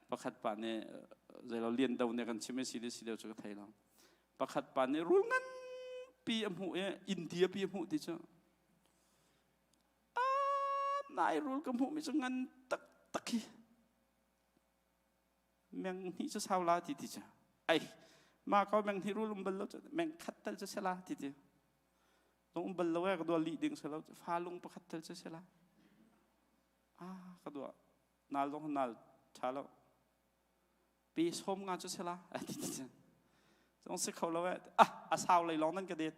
pakhat pa nih zeilo lian do nih kan chim si si deuh cu ka thei lo pakhat pa nih rul nganpi a hmuh i India pi a hmuh ti cu nai rul ka hmuh mi cu ngan taktak hi meng hnih cu sau la ti ti cu ai ma ko meng hnih rul um bal lo cu meng khat tal cu sela ti ti zong um bal lo e ka dua lih ding selo fa lung pakhat tal cu sela ah ka dua nal zong nal tha lo pe som nga cu sela ti ti cu zong si kho lo e ah a sau lei long nan ka det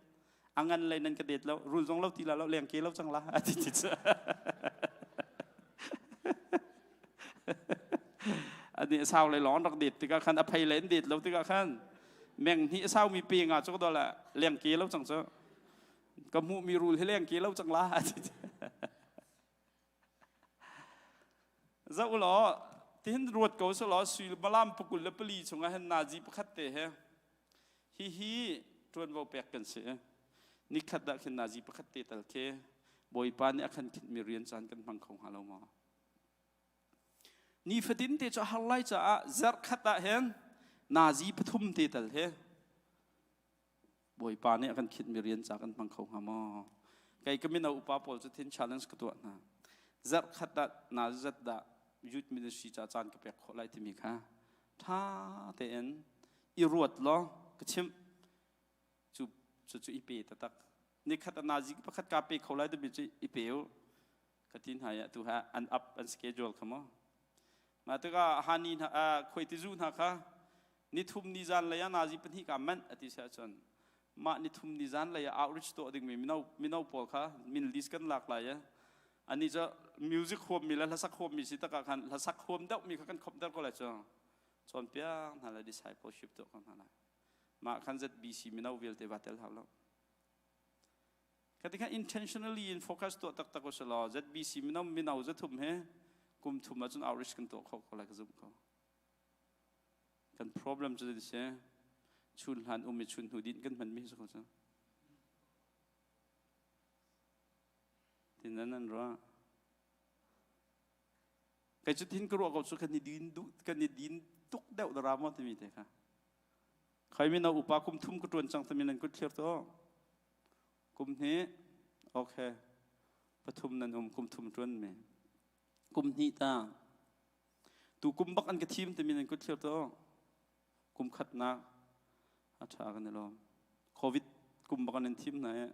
a ngan lei nan ka det lo rul zong lo ti la lo leng ke lo cang la ti ti cu. Ani a sau le lawng rak det tikah khan a phei le an det lo tikah khan meng hnih a saumi pe nga cu ka la leng ke lo cang cu. Ka hmuhmi rul hi leng ke lo cang la. Zoh law tihin ruat ko selaw suimilam 24 chungah hin nazi pakhat te he hihi ṭuanvo pek kan si. Nikhat ah khin nazi pakhat te tal khi Bawipa nih a kan khinhmi rian caan kan hmang kho hnga lo maw? Nifatin te cu a har lai caah zarhkhat ah hin nazi pathum te tal he Bawipa nih a kan khinhmi rian ca kan hmang kho hnga maw? Kei ka mino upa pawl cu thin challenge ka tuah hna. Zarh khat ah na zat dah youth ministry ca caan ka pek khawh lai timi kha ṭha tein i ruat law ka chimh. Cu cu cu i pe taktak. Nikhat ah nazi pakhat ka pe kho lai timi cu i pe u. Ka ti hna i atu ha an up an schedule kha maw. Mah tikah hani hna khuaitizu hna kha nithum ni zan lei ah nazi pahnih ka manh a ti si ahcun mah nithum ni zan lei ah outreach tuah dingmi mino mino pawl kha min list kan lak lai i ani cu music huammi le hlasak huammi si takah khan hlasak huam deuhmi kha kan khomhter ko lai cu cawnpiak hna le discipleship tuah ko hna lai mah khan ZBC mino vialte va tel hau lo Kati kha intentionally in focus tuah taktak u law ZBC mino mino zathum he kum thum ahcun outreach kan tuah khawh ko lai ka zumh ko. Kan problem cu si chun hlan um i chun hnu din kan hman mi si ko cu. Tin nan nan ruah. Kai cu thin ka ruah ko cu kan i din duh kan i din tuk deuh dara maw timi te kha. Khai mino upa kum thum ka tuan cang tami nan kut thlir to. Kum hnih, okay. Pathum nan um, kum thum ṭuan me. Kum hnih ta. Tu kum bak an ka thim timi nan kut thlir to. Kum khatnak a ṭha kan i lawm. Covid kum bak an in thim na e.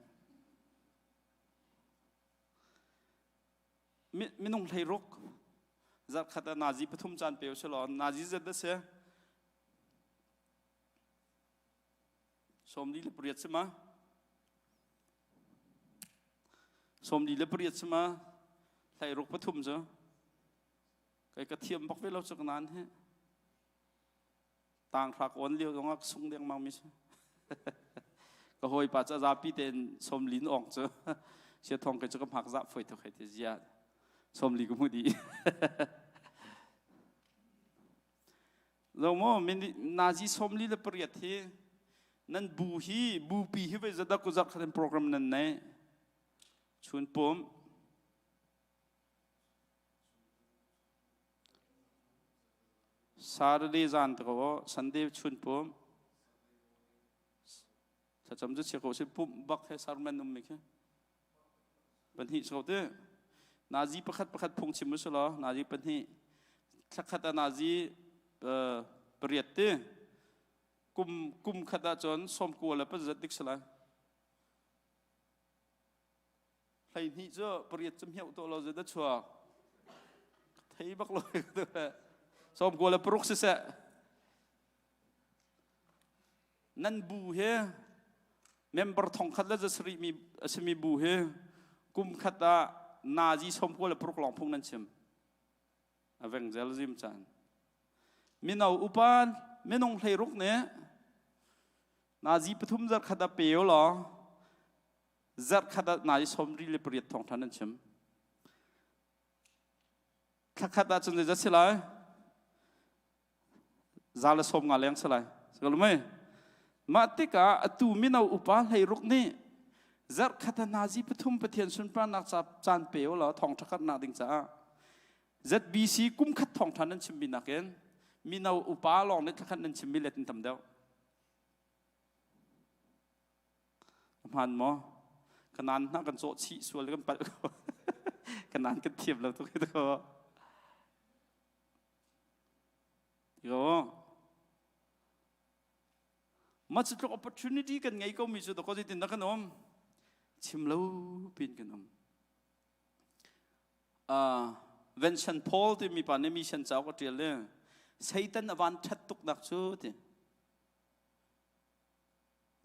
Minung 16 zarh khat ah nazi pathum caan pe usih law nazi zat a si. 48 si ma? 48 si ma? 16 pathum cu. Kai ka thiam bak ve lo cu ka nan hi. Tang hra ka on lio zong ah ka sung dengmang mi si. Ka hawipa cu a zapi tein 40 in ong cu. Sia thong kai cu ka hmak zah foi tuk hei ti zia. 40 ka hmu dih. Zo maw nazi 48 hi nan bu hi bupi hi voi zadak ku zarh khat in program nan nei chun pum Saturday zan te ko Sunday chun pum Thlacam cu chia ko si pumh bak he sermon um mi khi pahnih so te nazi pakhat pakhat phung chim u law nazi pahnih thlakhat ah nazi pariat te kum kum khat ah cun sawmkua le pazat dik salai 12 cu pariat cu hmeuh to lo zet a chuak thei bak lo 96 siseh Nan bu hi member 1000 le 700 mi a simi bu hi kum khat ah nazi 96 lawng phung nan chim. Evangelism caan. Mino upa minung 16 nih nazi pathum zarh khat ah pe law zarh khat ah nazi 38 thawngtha nan chim. Thla khat ahcun zeizat si lai? 150 leng si lai. Mei? Mah tikah atu mino upa 16 nih zarh khat ah nazi pathum Pathian sunparnak ca caan pe u law thawngṭha karhnak ding caah ZBC kum khat thawngṭha nan chimmi nakin mino upa lawng nih thlakhat nan chimmi let in tam deuh. Hmaan maw? Kanan hna kan cawh chih sual kan palh ko. Kanan kan thiam lo tuk hi ko. Yo. Mah cu tluk opportunity kan ngei ko mi cu dakaw zeitin dah kan um? Chim lo pin kan um. Uh, Vincent Paul timi pa nih mission cauk a ṭial le Satan a van ṭhat tuk nak cu ti.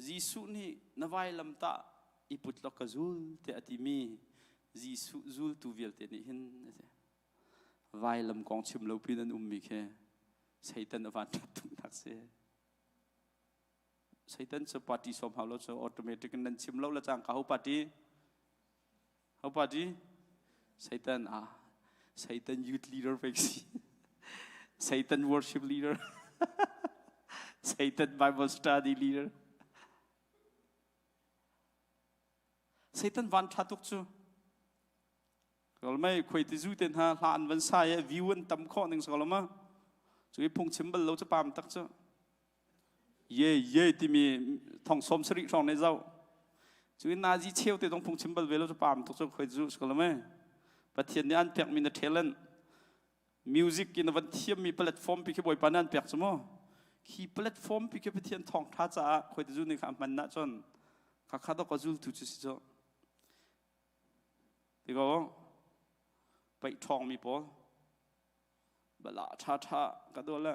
Jesuh nih na vailam tah i put law ka zul tiah a timi Jesuh zultu vialte nih hin a ti. Vailam kong chim lo pin an ummi khi. Satan a van ṭhat tuknak si. Satan cu party sawm hau lo cu automatic in nan chim lo le cangka ho party? Ho party? Satan ah Satan youth leader pek si. Satan worship leader. Satan Bible study leader. Satan van ṭha tuk cu. Kalmei khuai ti zu te hna hla an van sa i view an tam khawh ning sa ma. Cu i phungchim bal lo cu pam tak cu. Ye ye timi thong som sarih hrawng ne zau. Cu i nazi cheu te dong phungchim bal ve lo cu pam tuk cu khuai zu sa ma. Pathian nih an pek mi na talent music in van thiam mi platform pi khi Bawipa nih an pek cu mu. Khi platform pi khi Pathian thawngtha caah khuai ti zu nih kha a hman na cun kha kha dok a zultu cu si cu. Ti ko paih ṭhawngmi pawl bala ṭhaṭha ka dua le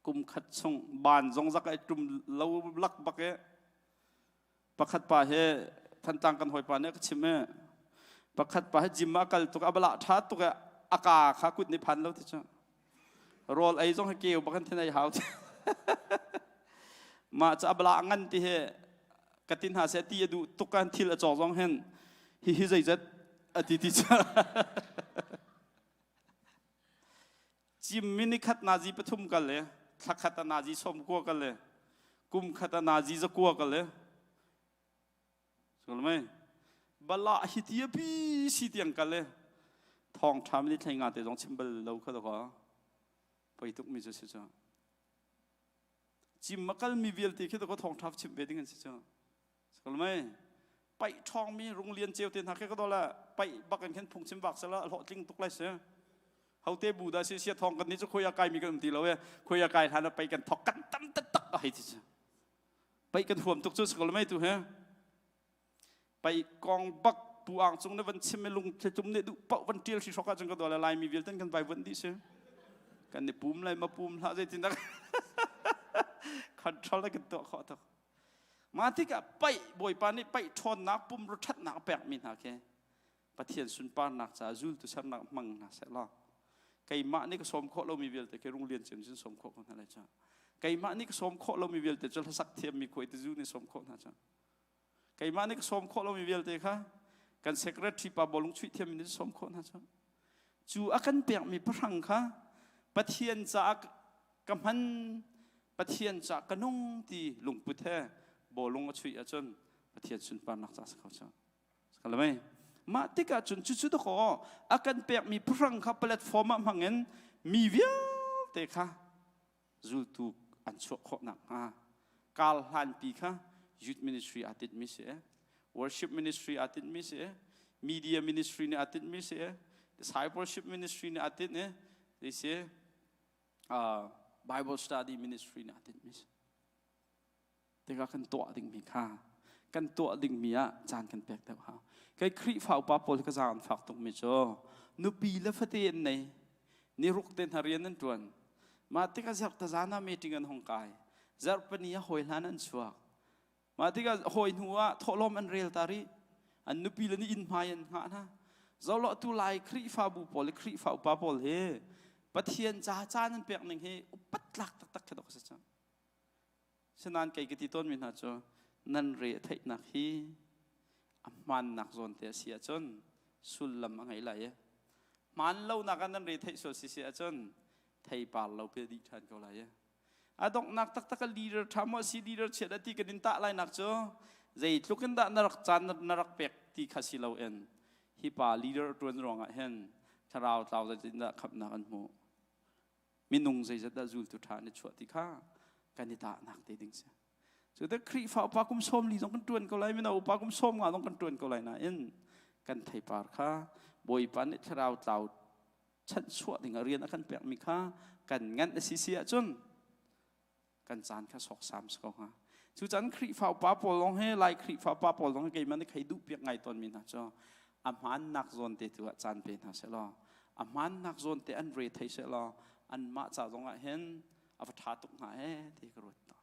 kum khat chung ban zong zak ai ṭum lo lak bak i pakhat pa he Thantlang kan hawipa nih a ka chim i pakhat pa he gym ah kal tuk a bala ṭha tuk i a ka kha kut nih phan lo ti cu rawl ei zong hi keu bak in thin ei hau mah cu a bala ngan ti hi ka tin hna seh ti a duh tuk kan thil a cawk zong hin hi hi zeizat a ti ti cu cim mi khat nazi pathum kal le thla khat a nazi som kua kal le kum khat a nazi zakua kal le Sulmai bala hi ti pi si tiang kal le thawng ṭha mi thlei nga te zong chim bal lo kha ka poi tuk mi cu si cu cim ma kal mi vialte khi ka thawng ṭha chim ve ding an si cu sulmai paih ṭhawng mi rung lian ceu te hna khi ka dola paih bak in khin phung chim vak sela hlawh tling tuk lai si hote bu da si sia thawng kan ni cu khoi a kai mi kan um ti lo e khoi a kai hlan a pei kan thok kan tam tak tak a hei ti cu Paih kan huam tuk cu si ko mei tu he. Paih kong bak pu ang cung na van chim i lung thlitum nih duh paoh van ṭial hri hrok ahcun ka dua le Laimi vialte kan vai vuan dih si. Kan i pum lai ma pum hlah zeitin dah control na kan tuah khawh tuk. Mah tikah paih Bawipa nih paih ṭhawnnak pumrua ṭhatnak a pekmi hna khi Pathian sunparnak caah zultu sernak hmang hna seh law keimah nih ka sawm khawh lomi vialte khi rung lian cem cun sawm khawh ko hna lai ca keimah nih ka sawm khawh lomi vialte cu hlasak thiammi khuai ti zu nih sawm khawh hna ca keimah nih ka sawm khawh lomi vialte kha kan secretary pa bawlung chuih thiammi nih sawm khawh hna ca cu a kan pekmi pahrang kha Pathian caah ka hman Pathian caah ka nung ti lungput he bawlung a chuih ahcun Pathian sunparnak ca si kho ca Kalamei. Mah tikah cun cucu dakaw a kan pekmi phuhrang kha platform ah hmangin mi vialte kha zultu an chuah khawh nakhnga kal hlanpi kha youth ministry aa tinhmi si worship ministry aa tinhmi si media ministry nih aa tinhmi si discipleship ministry nih aa tinh i si Bible study ministry nih aa tinhmi si tikah kan tuah dingmi kha kan tuah dingmi ah caan kan pek deuh hau. Kei Khrihfa upa pawl ka zaang an fak tukmi cu nupi le fate an nei ni ruk te hna rian an ṭuan mah tikah zarh tazan ah meeting an hong kai zarhpani ah hawi hlan an chuak mah tikah hawi hnu ah thawhlawm an rel ta rih an nupi le nih inn hmai an hngah hna zolo tu lai Khrihfabu pawl le Khrihfa upa pawl hi Pathian ca caan an pek ning hi upat tlak taktak khi dok si cang Sinain kei ka ti tawnmi hna cu nan re a theihnak hi a hmaannak zawn te a si ahcun sullam a ngei lai i hmaan lonak ah nan re theih sual si si ahcun theipar lo pe dih ṭhan ko lai i a donghnak taktak a leader ṭha maw si leader chiat a ti kan in tah lainak cu zeitluk in dah na rak caan na rak pek ti kha si loin hi pa leader ṭuan ruangah hin thlarau tlau zeitindah khamhnak an hmuh minung zeizat dah zultu ṭha an i chuah ti kha kan i tahnak te ding si cu te Khrihfa upa kum 40 zong kan ṭuan ko lai mino upa kum 50 zong kan ṭuan ko lai nain kan theipar kha Bawipa nih thlarau tlau chanhchuah ding a rian a kan pekmi kha kan nganh a si si ahcun kan caan kha sawksam si ko hnga cu caan Khrihfa upa pawl zong he Lai Khrihfa upa pawl zong he keimah nih khei duh piak ngai tawnmi hna cu a hmaannak zawn te tu ah caan pe hna seh law a hmaannak zawn te an re thei seh law anmah ca zong ah hin a va ṭha tuk hnga ee ti ka ruat tawn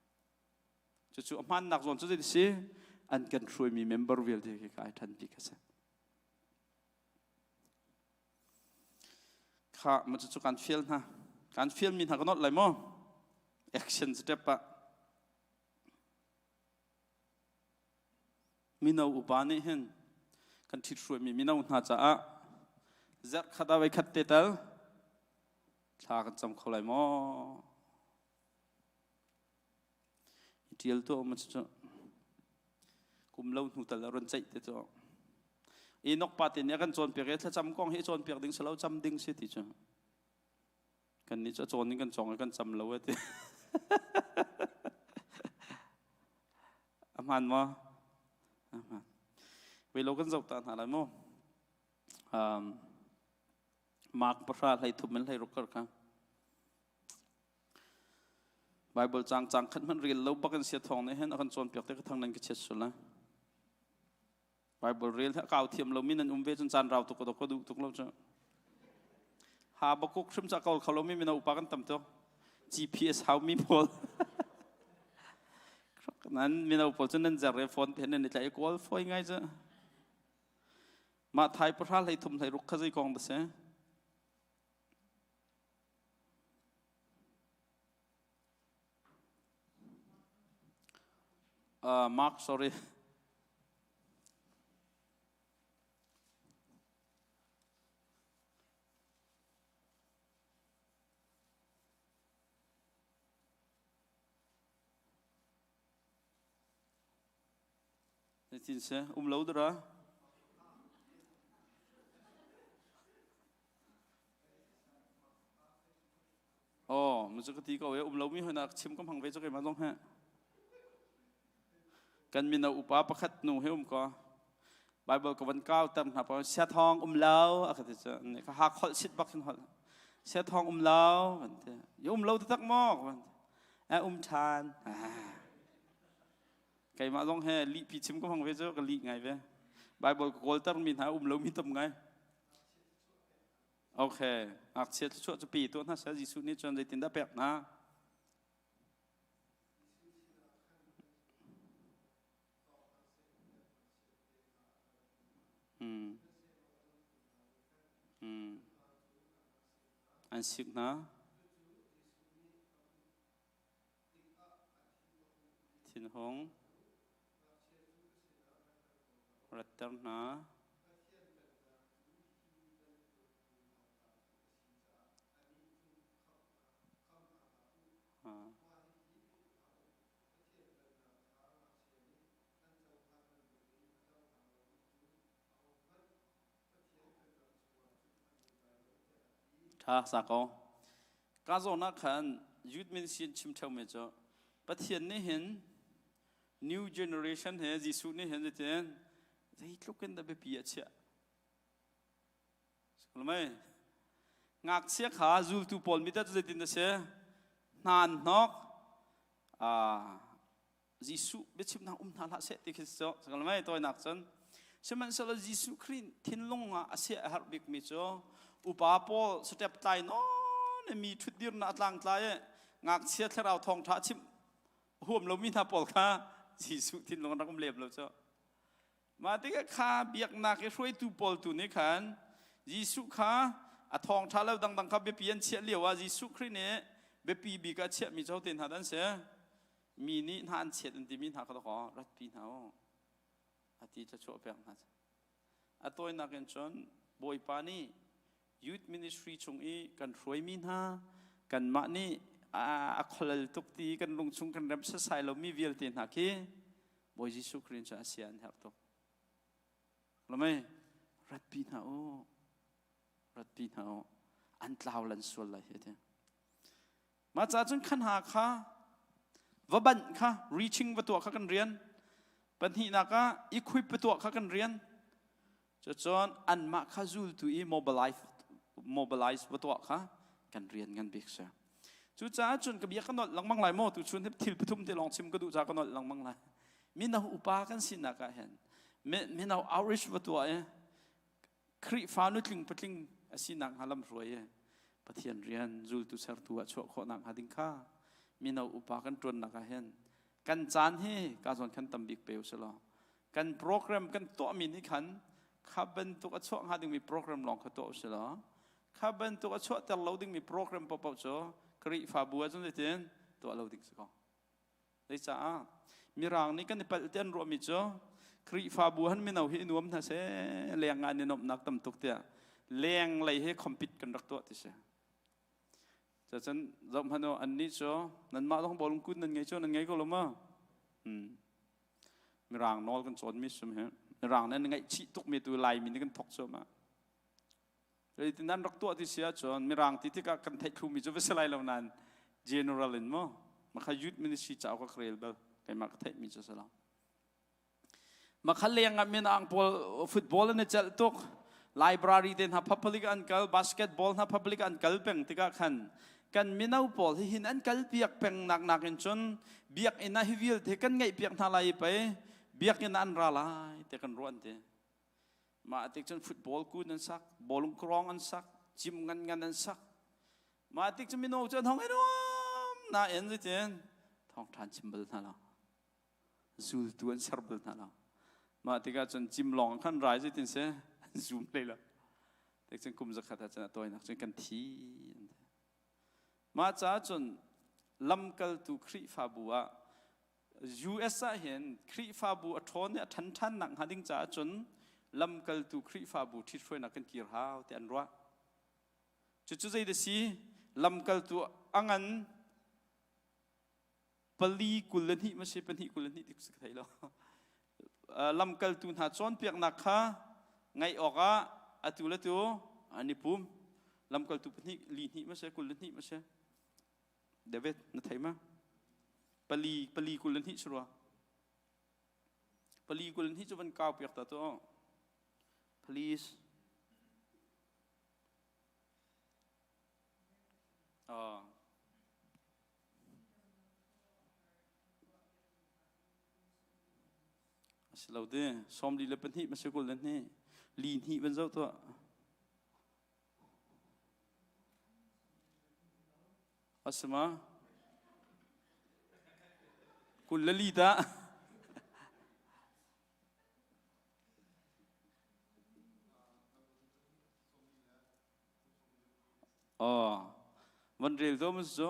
cucu a hmaannak zawn cu zei si an kan hruaimi member vialte khi ka ai ṭhan pi ka si kha ma cucu kan fial hna. Kan fialmi hna ka nolh lai maw? Action step ah. Mino upa nih hin kan ṭhithruaimi mino hna caah zarh khat ah voikhat te tal thla kan cam kho lai maw? I ṭial tuah um cu kum lo hnu tal a run ceih te cu. Enoch pa te nih a kan cawnpiak i thlacam kong hi cawnpiak ding si lo cam ding si ti cu. Kannih cu a cawn in kan cawng i kan cam lo e ti. A hmaan maw? A hmaan. Vei lo kan zoh ta hna lai mu. Um, Mark pahra hlei thum in hlei ruk kar kha. Bible cang cang khat hmanh rel lo bak in sia thawng nih hin a kan cawnpiak te ka thang nan ka chiat sul lai. Bible rel hi a kau thiam lomi nan um ve cun caan rau tuk ka duh tuk lo cu. Habakuk hrim ca kawl kho lomi mino upa kan tam tuk. GPS hau mi pawl. Nan mino pawl cu nan zer i phone te nan i tlaih i kawl fawi ngai cu. Mah thai pahra hlei thum hlei ruk kha zei kong da si? Mark, sorry. Zeitin si? Um lo dara? Oh, mu cu ka ti ko e um lomi hoi chim ka hmang ve cu keimah zong he. Kan mino upa pakhat nu he um ko. Bible ka van kau ter hna pa sia thong um lo a ka ti cu ka ha kholh sit bak hin holh. Sia thong um lo van ti. Ya um lo taktak maw ka van ti. A um than. Keimah zong he lih pi chim ka hmang ve cu ka lih ngai ve. Bible ka kawl ter mi hna um lo mi tam ngai. Okay, ngakchia thluachuah cu pe tuah hna seh. Jesuh nih cun zeitindah pek hna? Hmm. Hmm. An sik hna. Thinhung. Ratter hna. Ṭha sa ko. Ka zawn ah khan youth ministry chim ṭheumi cu Pathian nih hin new generation he Jesuh nih hin zeitin zeitluk in dah biapi a chiah. Mei ngakchia kha zultu pawl mit ah zeitin a si? Hna an hnok. Jesuh biachimnak um hna hlah seh ti khi si cu. Mei tawinak cun sihmanhsehlaw Jesuh Khrih thinlung ah a sia a herh bikmi cu upa pawl step tlai nawn i mi ṭhutdirnak a tlangtlai i ngakchia thlarau thawngṭha chimh huam lomi hna pawl kha Jesuh thinlung an rak um lem lo cu. Mah tikah kha biaknak i hruaitu pawl tu nih khan Jesuh kha a thawngṭha lo dangdang kha biapi an chiah lio ah Jesuh Khrih nih biapi bik ah chiahmi cu hote hna dah an si? Mi nih hna an chiat an timi hna kha dawkaw ratpi hna u. A ti thluachuah pek hna. A tawinak in cun Bawipa nih youth ministry chung i kan hruaimi hna kanmah nih a kholal tuk ti kan lungchung kan rem sasai lomi vialte hna khi Bawi Jesuh Khrih cu a sia an herh tuk. Lamei ratpi hna u ratpi hna u an tlau lan sual lai hi ti. Mah ca cun khan ha kha va banh kha reaching va tuah kha kan rian pahnihnak ah equip va tuah kha kan rian Cucun anmah kha zultu i mobilize, mobilize va tuah kha kan rian ngan bik si. Cucaah cun ka bia ka nolh lengmang lai maw tuchun hi thil pathum te lawng chim ka duh caah ka nolh lengmang lai. Mino upa kan sinak ah hin mino outreach va tuah i Khrihfa nutling patling a sinak hnga lamhruai i Pathian rian zultu sertu ah chuah khawhnak hnga ding kha mino upa kan ṭuannak ah hin kan caan hi ka zawn khan tam bik pe usih law kan program kan tuahmi nih khan kha bantuk a chuah hnga dingmi program lawng kha tuah usih law. Kha bantuk a chuahter lo dingmi program paohpaoh cu Khrihfabu ah cun zeitin tuah lo ding si ko. Zeicaah Mirang nih kan i palh ti an ruahmi cu Khrihfabu han mino hi i nuam hna seh leng ah an i nuamhnak tam tuk tiah leng lei he compete kan rak tuah ti si. Cacun zoh hmanh u annih cu nanmah zong bawlung kun nan ngei cu nan ngei ko lo maw? Hmm. Mirang nawl kan cawnmi sum hi Mirang nih an ngaihchih tukmi tu Laimi nih kan thok cuahmah. Zeitin an rak tuah ti si ahcun Mirang ti tikah kan theih thlumi cu va si lai lo nain general in maw makha youth ministry cauk ka rel bal keimah ka theihmi cu si lo. Makha leng ah minang pawl football an i celh tuk library te hna public an kal basketball hna public an kal peng tikah khan kan mino pawl hi hin an kal piak peng nak nakin cun biakinn ah hi vialte kan ngeih piak hna lai i pei biakinn ah an ra lai te kan ruah an ti. Mah tik cun football kun an sak, bawlung krawng an sak, gym ngan ngan an sak. Mah tik cun mino cu an hong i nuam nain zeitin thawngṭha an chim bal hna lo. Zultu an ser bal hna lo. Mah tikah cun gym lawng khan rai zeitin si an zum hlei lo. Tik cun kum zakhat ah cun a tawinak cun kan thi. Mah caah cun lamkaltu Khrihfabu ah US ah hin Khrihfabu a ṭhawn i a ṭhan ṭhan nak hnga ding caah cun lamkaltu Khrihfabu ṭhithruainak kan kir hau ti an ruah. Cucu zei dah si? Lamkaltu a ngan pali 22 ma si pahnih 22 ti ka thei lo. Lamkaltu hna cawnpiaknak kha ngaih awkah atu le tu an i pum. Lamkaltu pahnih li hnih ma si 22 ma si. David na thei ma? Pali pali 22 si rua. Pali 22 cu van kau piak ta tu. Please. Oh. Asi lo te sawm li le pahnih ma si 22 li hnih van zoh tuah. A si ma? 24 dah. Oh, van rel to mas cu.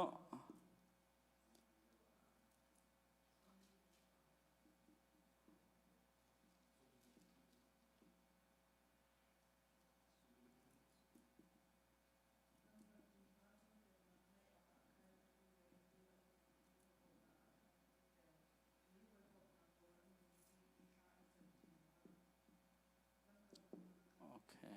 Okay.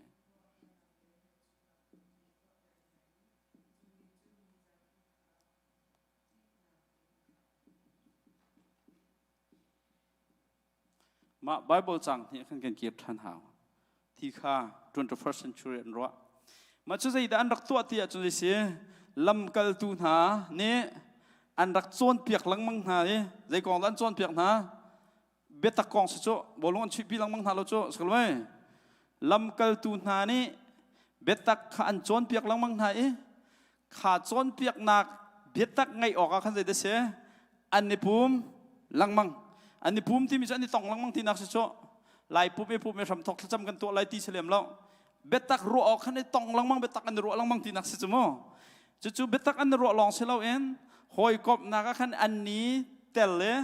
Mah Bible cang nih khan kan kir ṭhan hau. Thi kha 21st century an ruah. Mah cu zeidah an rak tuah ti ahcun zei si lamkaltu hna nih an rak cawnpiak lengmang hna i zei kong dah an cawnpiak hna? Biatak kong si cu bawlung an chuihpi lengmang hna lo cu si lo mei? Lamkaltu hna nih biatak kha an cawnpiak lengmang hna i kha cawnpiaknak biatak ngaih awkah khan zeidah si an i pum lengmang an i pum timi cu an i tong lengmang tinak si cu lai pup i pup i hramthok thlacam kan tuah lai ti si lem lo biatak ruah awk khan i tong lengmang biatak an i ruah lengmang tinak si cu mu cucu biatak an i ruah lawng si loin hawikomhnak ah khan an ni tel le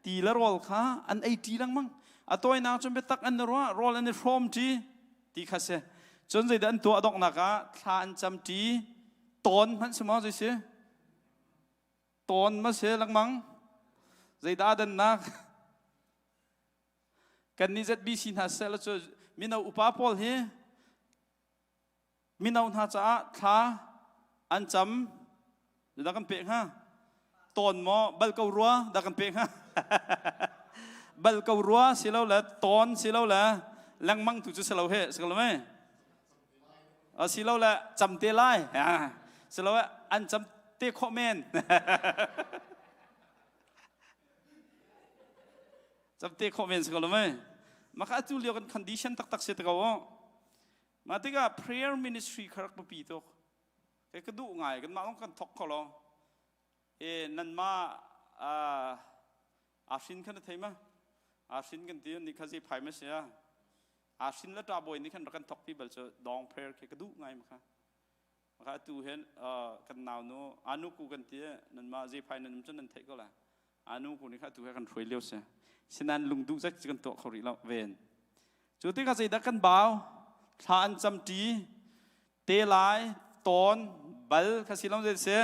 ti le rawl kha an ei ṭi lengmang a tawinak cun biatak an i ruah rawl an i hrawm ṭi ti kha si cun zeidah an tuah donghnak ah thla an cam ṭi tawn hmanh si maw zei si tawn ma si lengmang zeidah dannak kan nih ZBC hna seh cu mino upa pawl hi mino hna caah thla an cam dah kan pek hnga tawn maw bal ko rua dah kan pek hnga bal ko rua si lo le tawn si lo le lengmang tu cu si lo he si lo mei si lo le cam te lai si lo an cam te khawh men cam te khawh men si ko lo mei maka atu lio kan condition taktak si te ko mah tikah prayer ministry kha rak biapi tuk Kei ka duh ngai kanmah zong kan thok kho lo. E nanmah aa hrin khan na thei ma? Aa hrin kan ti ni kha zei phai ma si a? Aa hrin le ṭa bawi nih khan rak kan thok pi bal cu dong prayer khi ka duh ngai ma kha. Maka tu hen kan nau nu anu ku kan ti nan ma zephai nan um cun nan theih ko la. Anu ku nih kha tu he kan hruai lio si. Sinan lungduh zek kan tuah kho rih lo ven. Cu tikah zeidah kan bau? Thla an cam ṭi, te lai, tawn, bal kha si lo zei si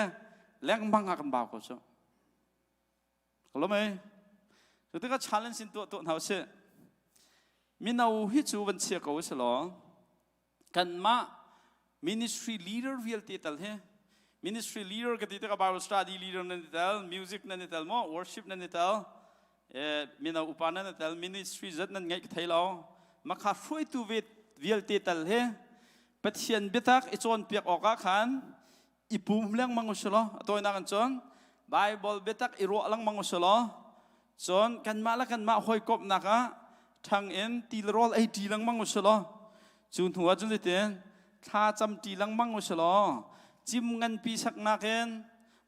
lengmang ah kan bau ko cu. Lo mei. Cu tikah challenge in tuah tuah hna usih. Mino hi cu van chia ko si law kanmah ministry leader vialte tal hi ministry leader ka ti tikah Bible study leader nan i tel music nan i tel maw worship nan i tel mino upa nan i tel ministry zat nan ngeih ka thei lo makha hruaitu ve vialte tal hi Pathian biatak i cawnpiak awkah khan i pum lengmang u law a tawinak in cun Bible biatak i ruah lengmang u law cun kanmah le kanmah hawikomhnak ah ṭhang in ti le rawl ei ṭi lengmang u law cu hnu ah cun zeitin thla cam ṭi lengmang u law cim nganpi saknak in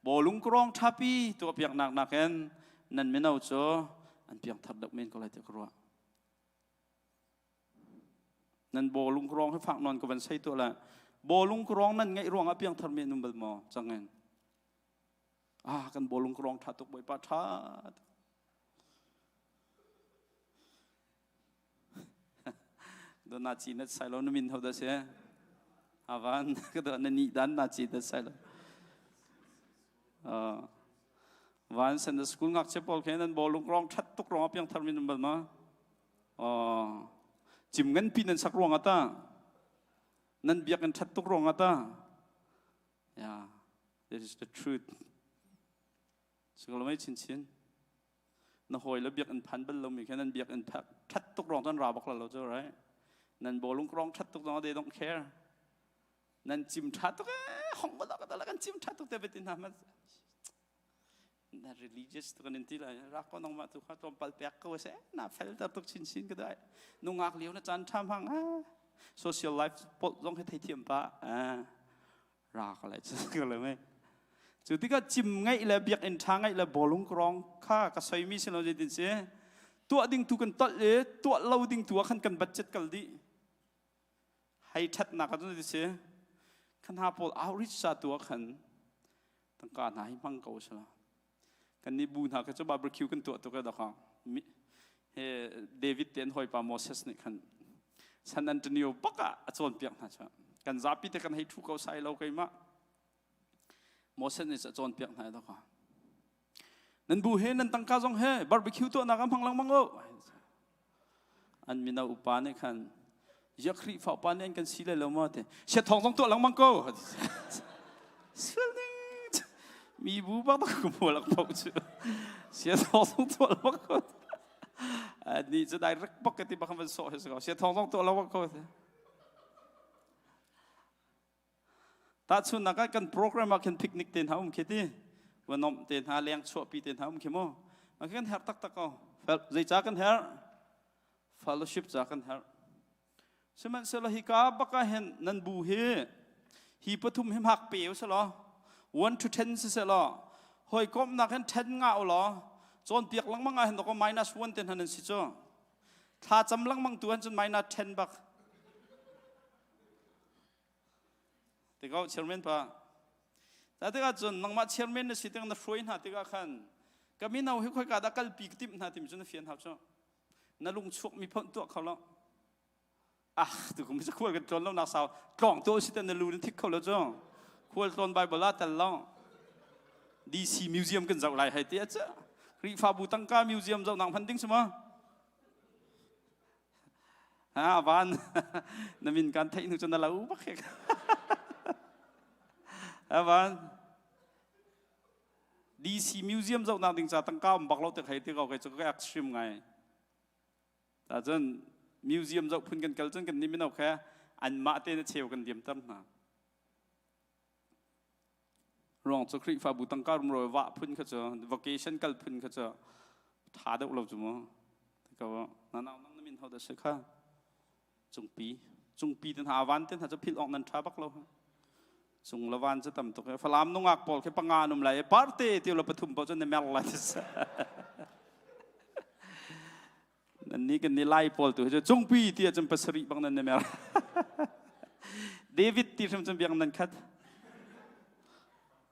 bawlung krawng ṭhapi tuahpiaknak nakin nan mino cu an piangthar deuh men ko lai tiah ka ruah. Nan bawlung rawng hi fak nawn ka van sei tuah la. Bawlung rawng nan ngeih ruangah piangthar mi an um bal maw? Cangin. Ah, kan bawlung rawng ṭha tuk bawipa ṭha. Do na chi na sai lo na min ho da se. Avan ka do na ni dan na chi da sai lo. Van sen da school ngakchia pawl khe nan bawlung rawng ṭhat tuk ruangah piangthar mi nan bal ma? Cim nganpi nan sak ruangah ta nan biakinn ṭhat tuk ruangah ta yeah this is the truth Sikalmai chinchin na hawi le biakinn phan bal lomi kha nan biakinn ṭhat tuk ruang cun ra bak lo cu right nan bawlung rong ṭhat tuk zong they don't care nan cim ṭha tuk eh hong ba ka kan cim ṭha tuk te betin hna na religious tu kan in ti lai rak ko nangmah tu kha tlawmpal pek ko se na fel ter tuk chin chin ka dai nungak lio na caan tha hmang a social life pol zong he theithiam pa ra ka lai chu ka le me cu tikah cim ngaih le biakinn tha ngaih le bawlung krong kha ka soimi si lo zeitin si tuah ding tu kan tolh i tuah lo ding tu ah khan kan budget kal dih hei ṭhatnak ah cun si khan ha pawl outreach ca tu ah khan tangka hna hi hmang ko sila kan nih bu hna kha cu barbecue kan tuah tuk e daka he David te an hawipa Moses nih khan San Antonio bak ah a cawnpiak hna cu kan zapi te kan hei thu ko sai lo keimah Moses nih a cawnpiak hna daka Nan bu he nan tangka zong he barbecue tuahnak ah hmang lengmang u. An mino upa nih khan ya Khrihfa upa nih an kan si lai lo maw te. Sia thawng zong tuah lengmang ko. Sual ning mi bu bak tak ku lak pau cu. Sia thawng zong tuah lengmang ko. Ni cu direct bak ka ti bak van sawh he ko. Sia thawng zong tuah lengmang ko. Tahchunhnak ah kan program ah khin picnic te hna um khi ti va nomh te hna leng chuahpi te hna um khi mu kan herh taktak ko zeicah kan herh fellowship ca kan herh sihmanhsehlaw hika bak ah hin nan bu hi hi pathum hi hmak pe u selaw 1 to 10 si selaw hawikomhnak hin 10 nga u law cawnpiak lengmang ah hin dawkaw minus 1 te hna nan si cu thla cam lengmang tu han cun minus 10 bak Tikah chairman pa. Ta tikah cun nangmah chairman na si tikah na hruai hna tikah khan ka mino hi khoika dah kalpi ka timh hna timi cu na fian hau cu. Na lung chuak mi phone tuah kho lo. Ah tu kum khual kan tlawn lo nak sau tlawng to si na lu na thik kho lo cu. Khual tlawn Bible ah tel lo. DC Museum kan zoh lai hai ti a cu. Khrihfabu tangka museum zoh nang hman ding si ma? Ha van na min kan theih hnu cun na lo bak hek. Ha van DC Museum zohnak ding ca tangka um bak lo te khai ti ko kai cu ka extreme ngai. Ta cun museum zoh phun kan kal cun kan nih mino khe anmah te na cheu kan diam ter hna. Ruang cu Khrihfabu tangka rumro vah phun kha cu vacation kal phun kha cu tha deuh lo cu mu. Ko na nau nang na min ho dah si kha cungpi cungpi te hna avan te hna cu philh awk nan tha bak lo cung la van cu tam tuk falam nungak pawl khi panga an um lai parte ti lo pathum paoh cu na mer lai Nannih kan nih Lai pawl tu hi cu cungpi ti ahcun pasarih bang nan na mer. David ti hrim cun biang nan khat.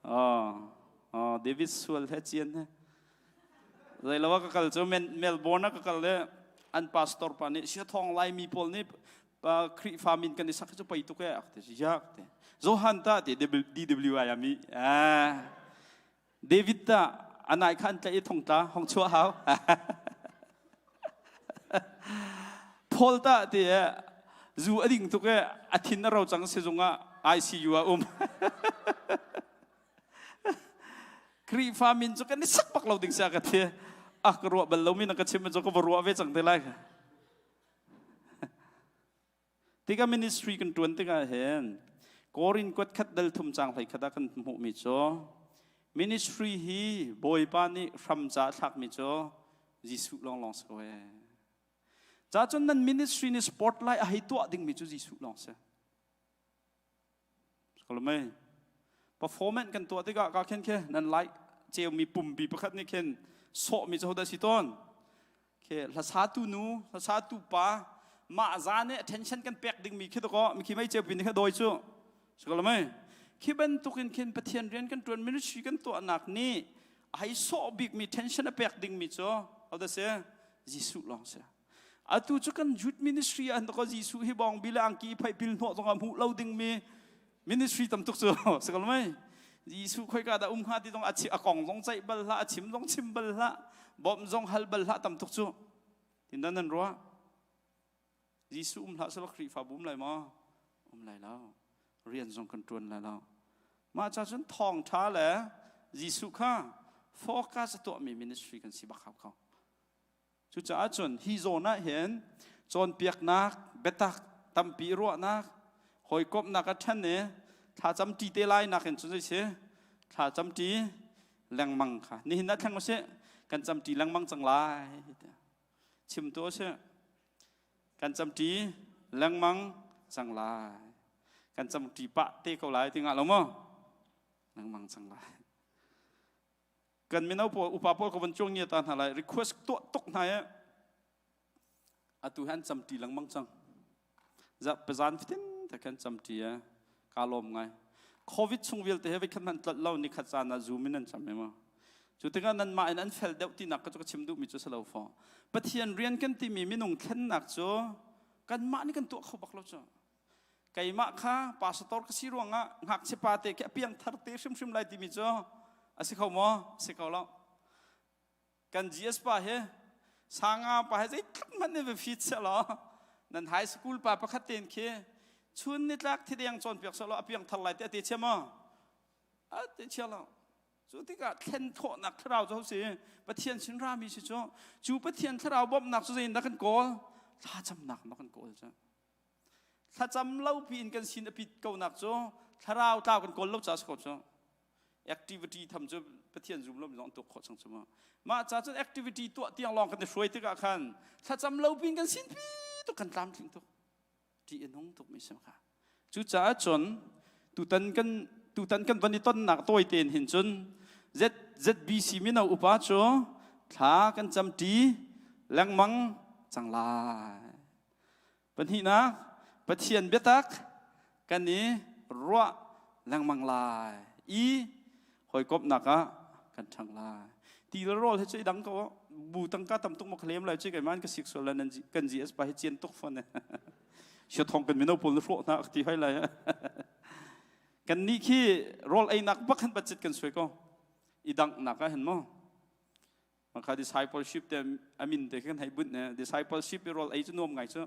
Oh, oh, David sual he cian he. Zeilawa ka kal cu Melbourne ah ka kal le an pastor pa nih sia thong Laimi pawl nih Khrihfa min kan i sak cu pei tuk e ak ti ya te Johan ta ti DWI ami David ta anai khan tla i thong tla hong chuah hau Paul ta ti e zu a ding tuk e a thin a ro cang sizung ah ICU ah um Khrihfa min cu kan i sak bak lo ding sia ka thi a ka ruah bal lo mi na ka chim cu ka va ruah ve cang te lai Tikah ministry kan ṭuan tikah hin Korin kuat khat dal thum cang hlei khat ah kan hmuhmi cu ministry hi Bawipa nih hram ca a thlakmi cu Jesuh lawnglawng si ko ee. Ca cun nan ministry nih spotlight a hei tuah dingmi cu Jesuh lawng si. Kalmei performance kan tuah tikah ka khin khi nan like ceumi pumpi pakhat nih khin sawhmi cu hodah si tawn khi hlasatu nu hlasatu pa mah za nih attention kan pek dingmi khi to mi khi mei ceu pin kha dawi cu sikalmei khi bantukin khin Pathian rian kan tuan ministry kan tuahnak nih a hei sawh bikmi tension a pek dingmi cu hodah si Jesuh lawng si Atu cu kan youth ministry ah ko Jesuh hi bawng bi le angki phai pil hnawh zong ah hmuh lo dingmi ministry tam tuk cu sikal mei Jesuh khoika dah um hnga ti zong a a kong zong ceih bal hlah a chim zong chim bal hlah bawmh zong hal bal hlah tam tuk cu tindan nan ruah Jesuh um hlah selaw Khrihfabu um lai maw um lai lo rian zong kan tuan lai lo mah ca cun thawngtha le Jesuh kha focus a tuahmi ministry kan si bak hau ko Cucaah cun hi zawn ah hin cawnpiaknak, biatak tampi ruahnak, hawikomhnak a ṭhan i thlacam ṭi te lai nakin cun zei si thlacam ṭi lengmang kha nihin ah thleng usih kan cam ṭi lengmang cang lai chim tu usih kan cam ṭi lengmang cang lai kan cam ṭi pah te ko lai ti ngah lo maw lengmang cang lai Kan mino pawl upa pawl ka van cuang nia ta hna lai request tuah tuk hna e atu hi an camṭi lengmang cang za pazan fitin te kan camṭi e ka lawm ngai covid chung vialte he veikhat hmanh tlolh lo nikhat caan ah zoom in an cam e ma cu tikah nanmah in an fel deuh tinak ka cu ka chim duhmi cu si lo faw Pathian rian kan timi minung thlennak cu kanmah nih kan tuah kho bak lo cu Keimah kha pastor ka si ruangah ngakchia pa te khi a piang thar te hrimhrim lai timi cu a si kho maw? Si kho lo. Kan GS pa hi sanga pa hi zeitluk hmanh nih va fit seh law nan high school pa pakhat ten khi chun nitlak thideng cawnpiak seh law a piang thar lai te a te chia maw? A te chia lo. Cu tikah thlen khawhnak thlarau cu si Pathian sin rami si cu cu Pathian thlarau bawmhnak cu zeiin dah kan kawl? Thlacamnak ma kan kawl cu. Thlacam lo piin kan sin a pit ko nak cu thlarau tlau kan kawl lo ca si ko cu. Activity tham cu Pathian zum lo mi zong an tuak khawh cang cu ma. Mah ca cun activity tuah tiang lawng kan i hruai tikah khan thlacam lo piin kan sin pi tuk kan tlamtling tuk. Ṭih a nung tuk mi si kha. Cucaah cun tutan kan tutan kan van i tonnak tawi tein hin cun Z ZBC mino upa cu thla kan cam ṭi lengmang cang lai. Pahnihnak, Pathian biatak kan i ruah lengmang lai i hawikomhnak ah kan ṭhang lai. Ti le rawl hi cu i dang ko. Bu tangka tam tuk ma ka lem lai cu keimah ka sik sual nan kan GS pa hi cian tuk fawn ne. Sia thong kan mino pawl na hrawh hna ti hoi lai. Kan nih khi rawl einak bak han budget kan suai ko. I danghnak ah hin maw. Maka discipleship te amin te kan hei bunh ne discipleship i rawl ei cu nuam ngai cu.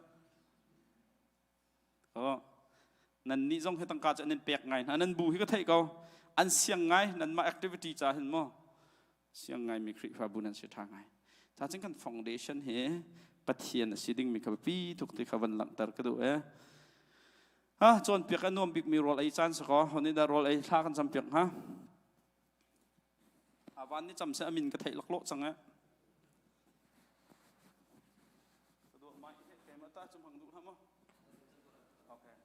Oh. Nan nih zong hi tangka cu an in pek ngai hna nan bu hi ka theih ko an siang ngai nan mah activity ca hin maw siang ngai mi Khrihfabu nan si tha ngai. Ca cun kan foundation hi Pathian a si ding mi kha pi tuk ti kha van langhter ka duh e. Ha cawnpiak a nuam bik mi rawl ei caan si ko hon i dah rawl ei thla kan cam piak hnga. Avan nih cam seh a min ka theih laklawh cang eh. Ka dawt mai he keimah ta cu hmang duh hlah maw? Okay.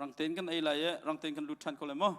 Rang tein kan ei lai i rang tein kan lut ṭhan ko lai maw?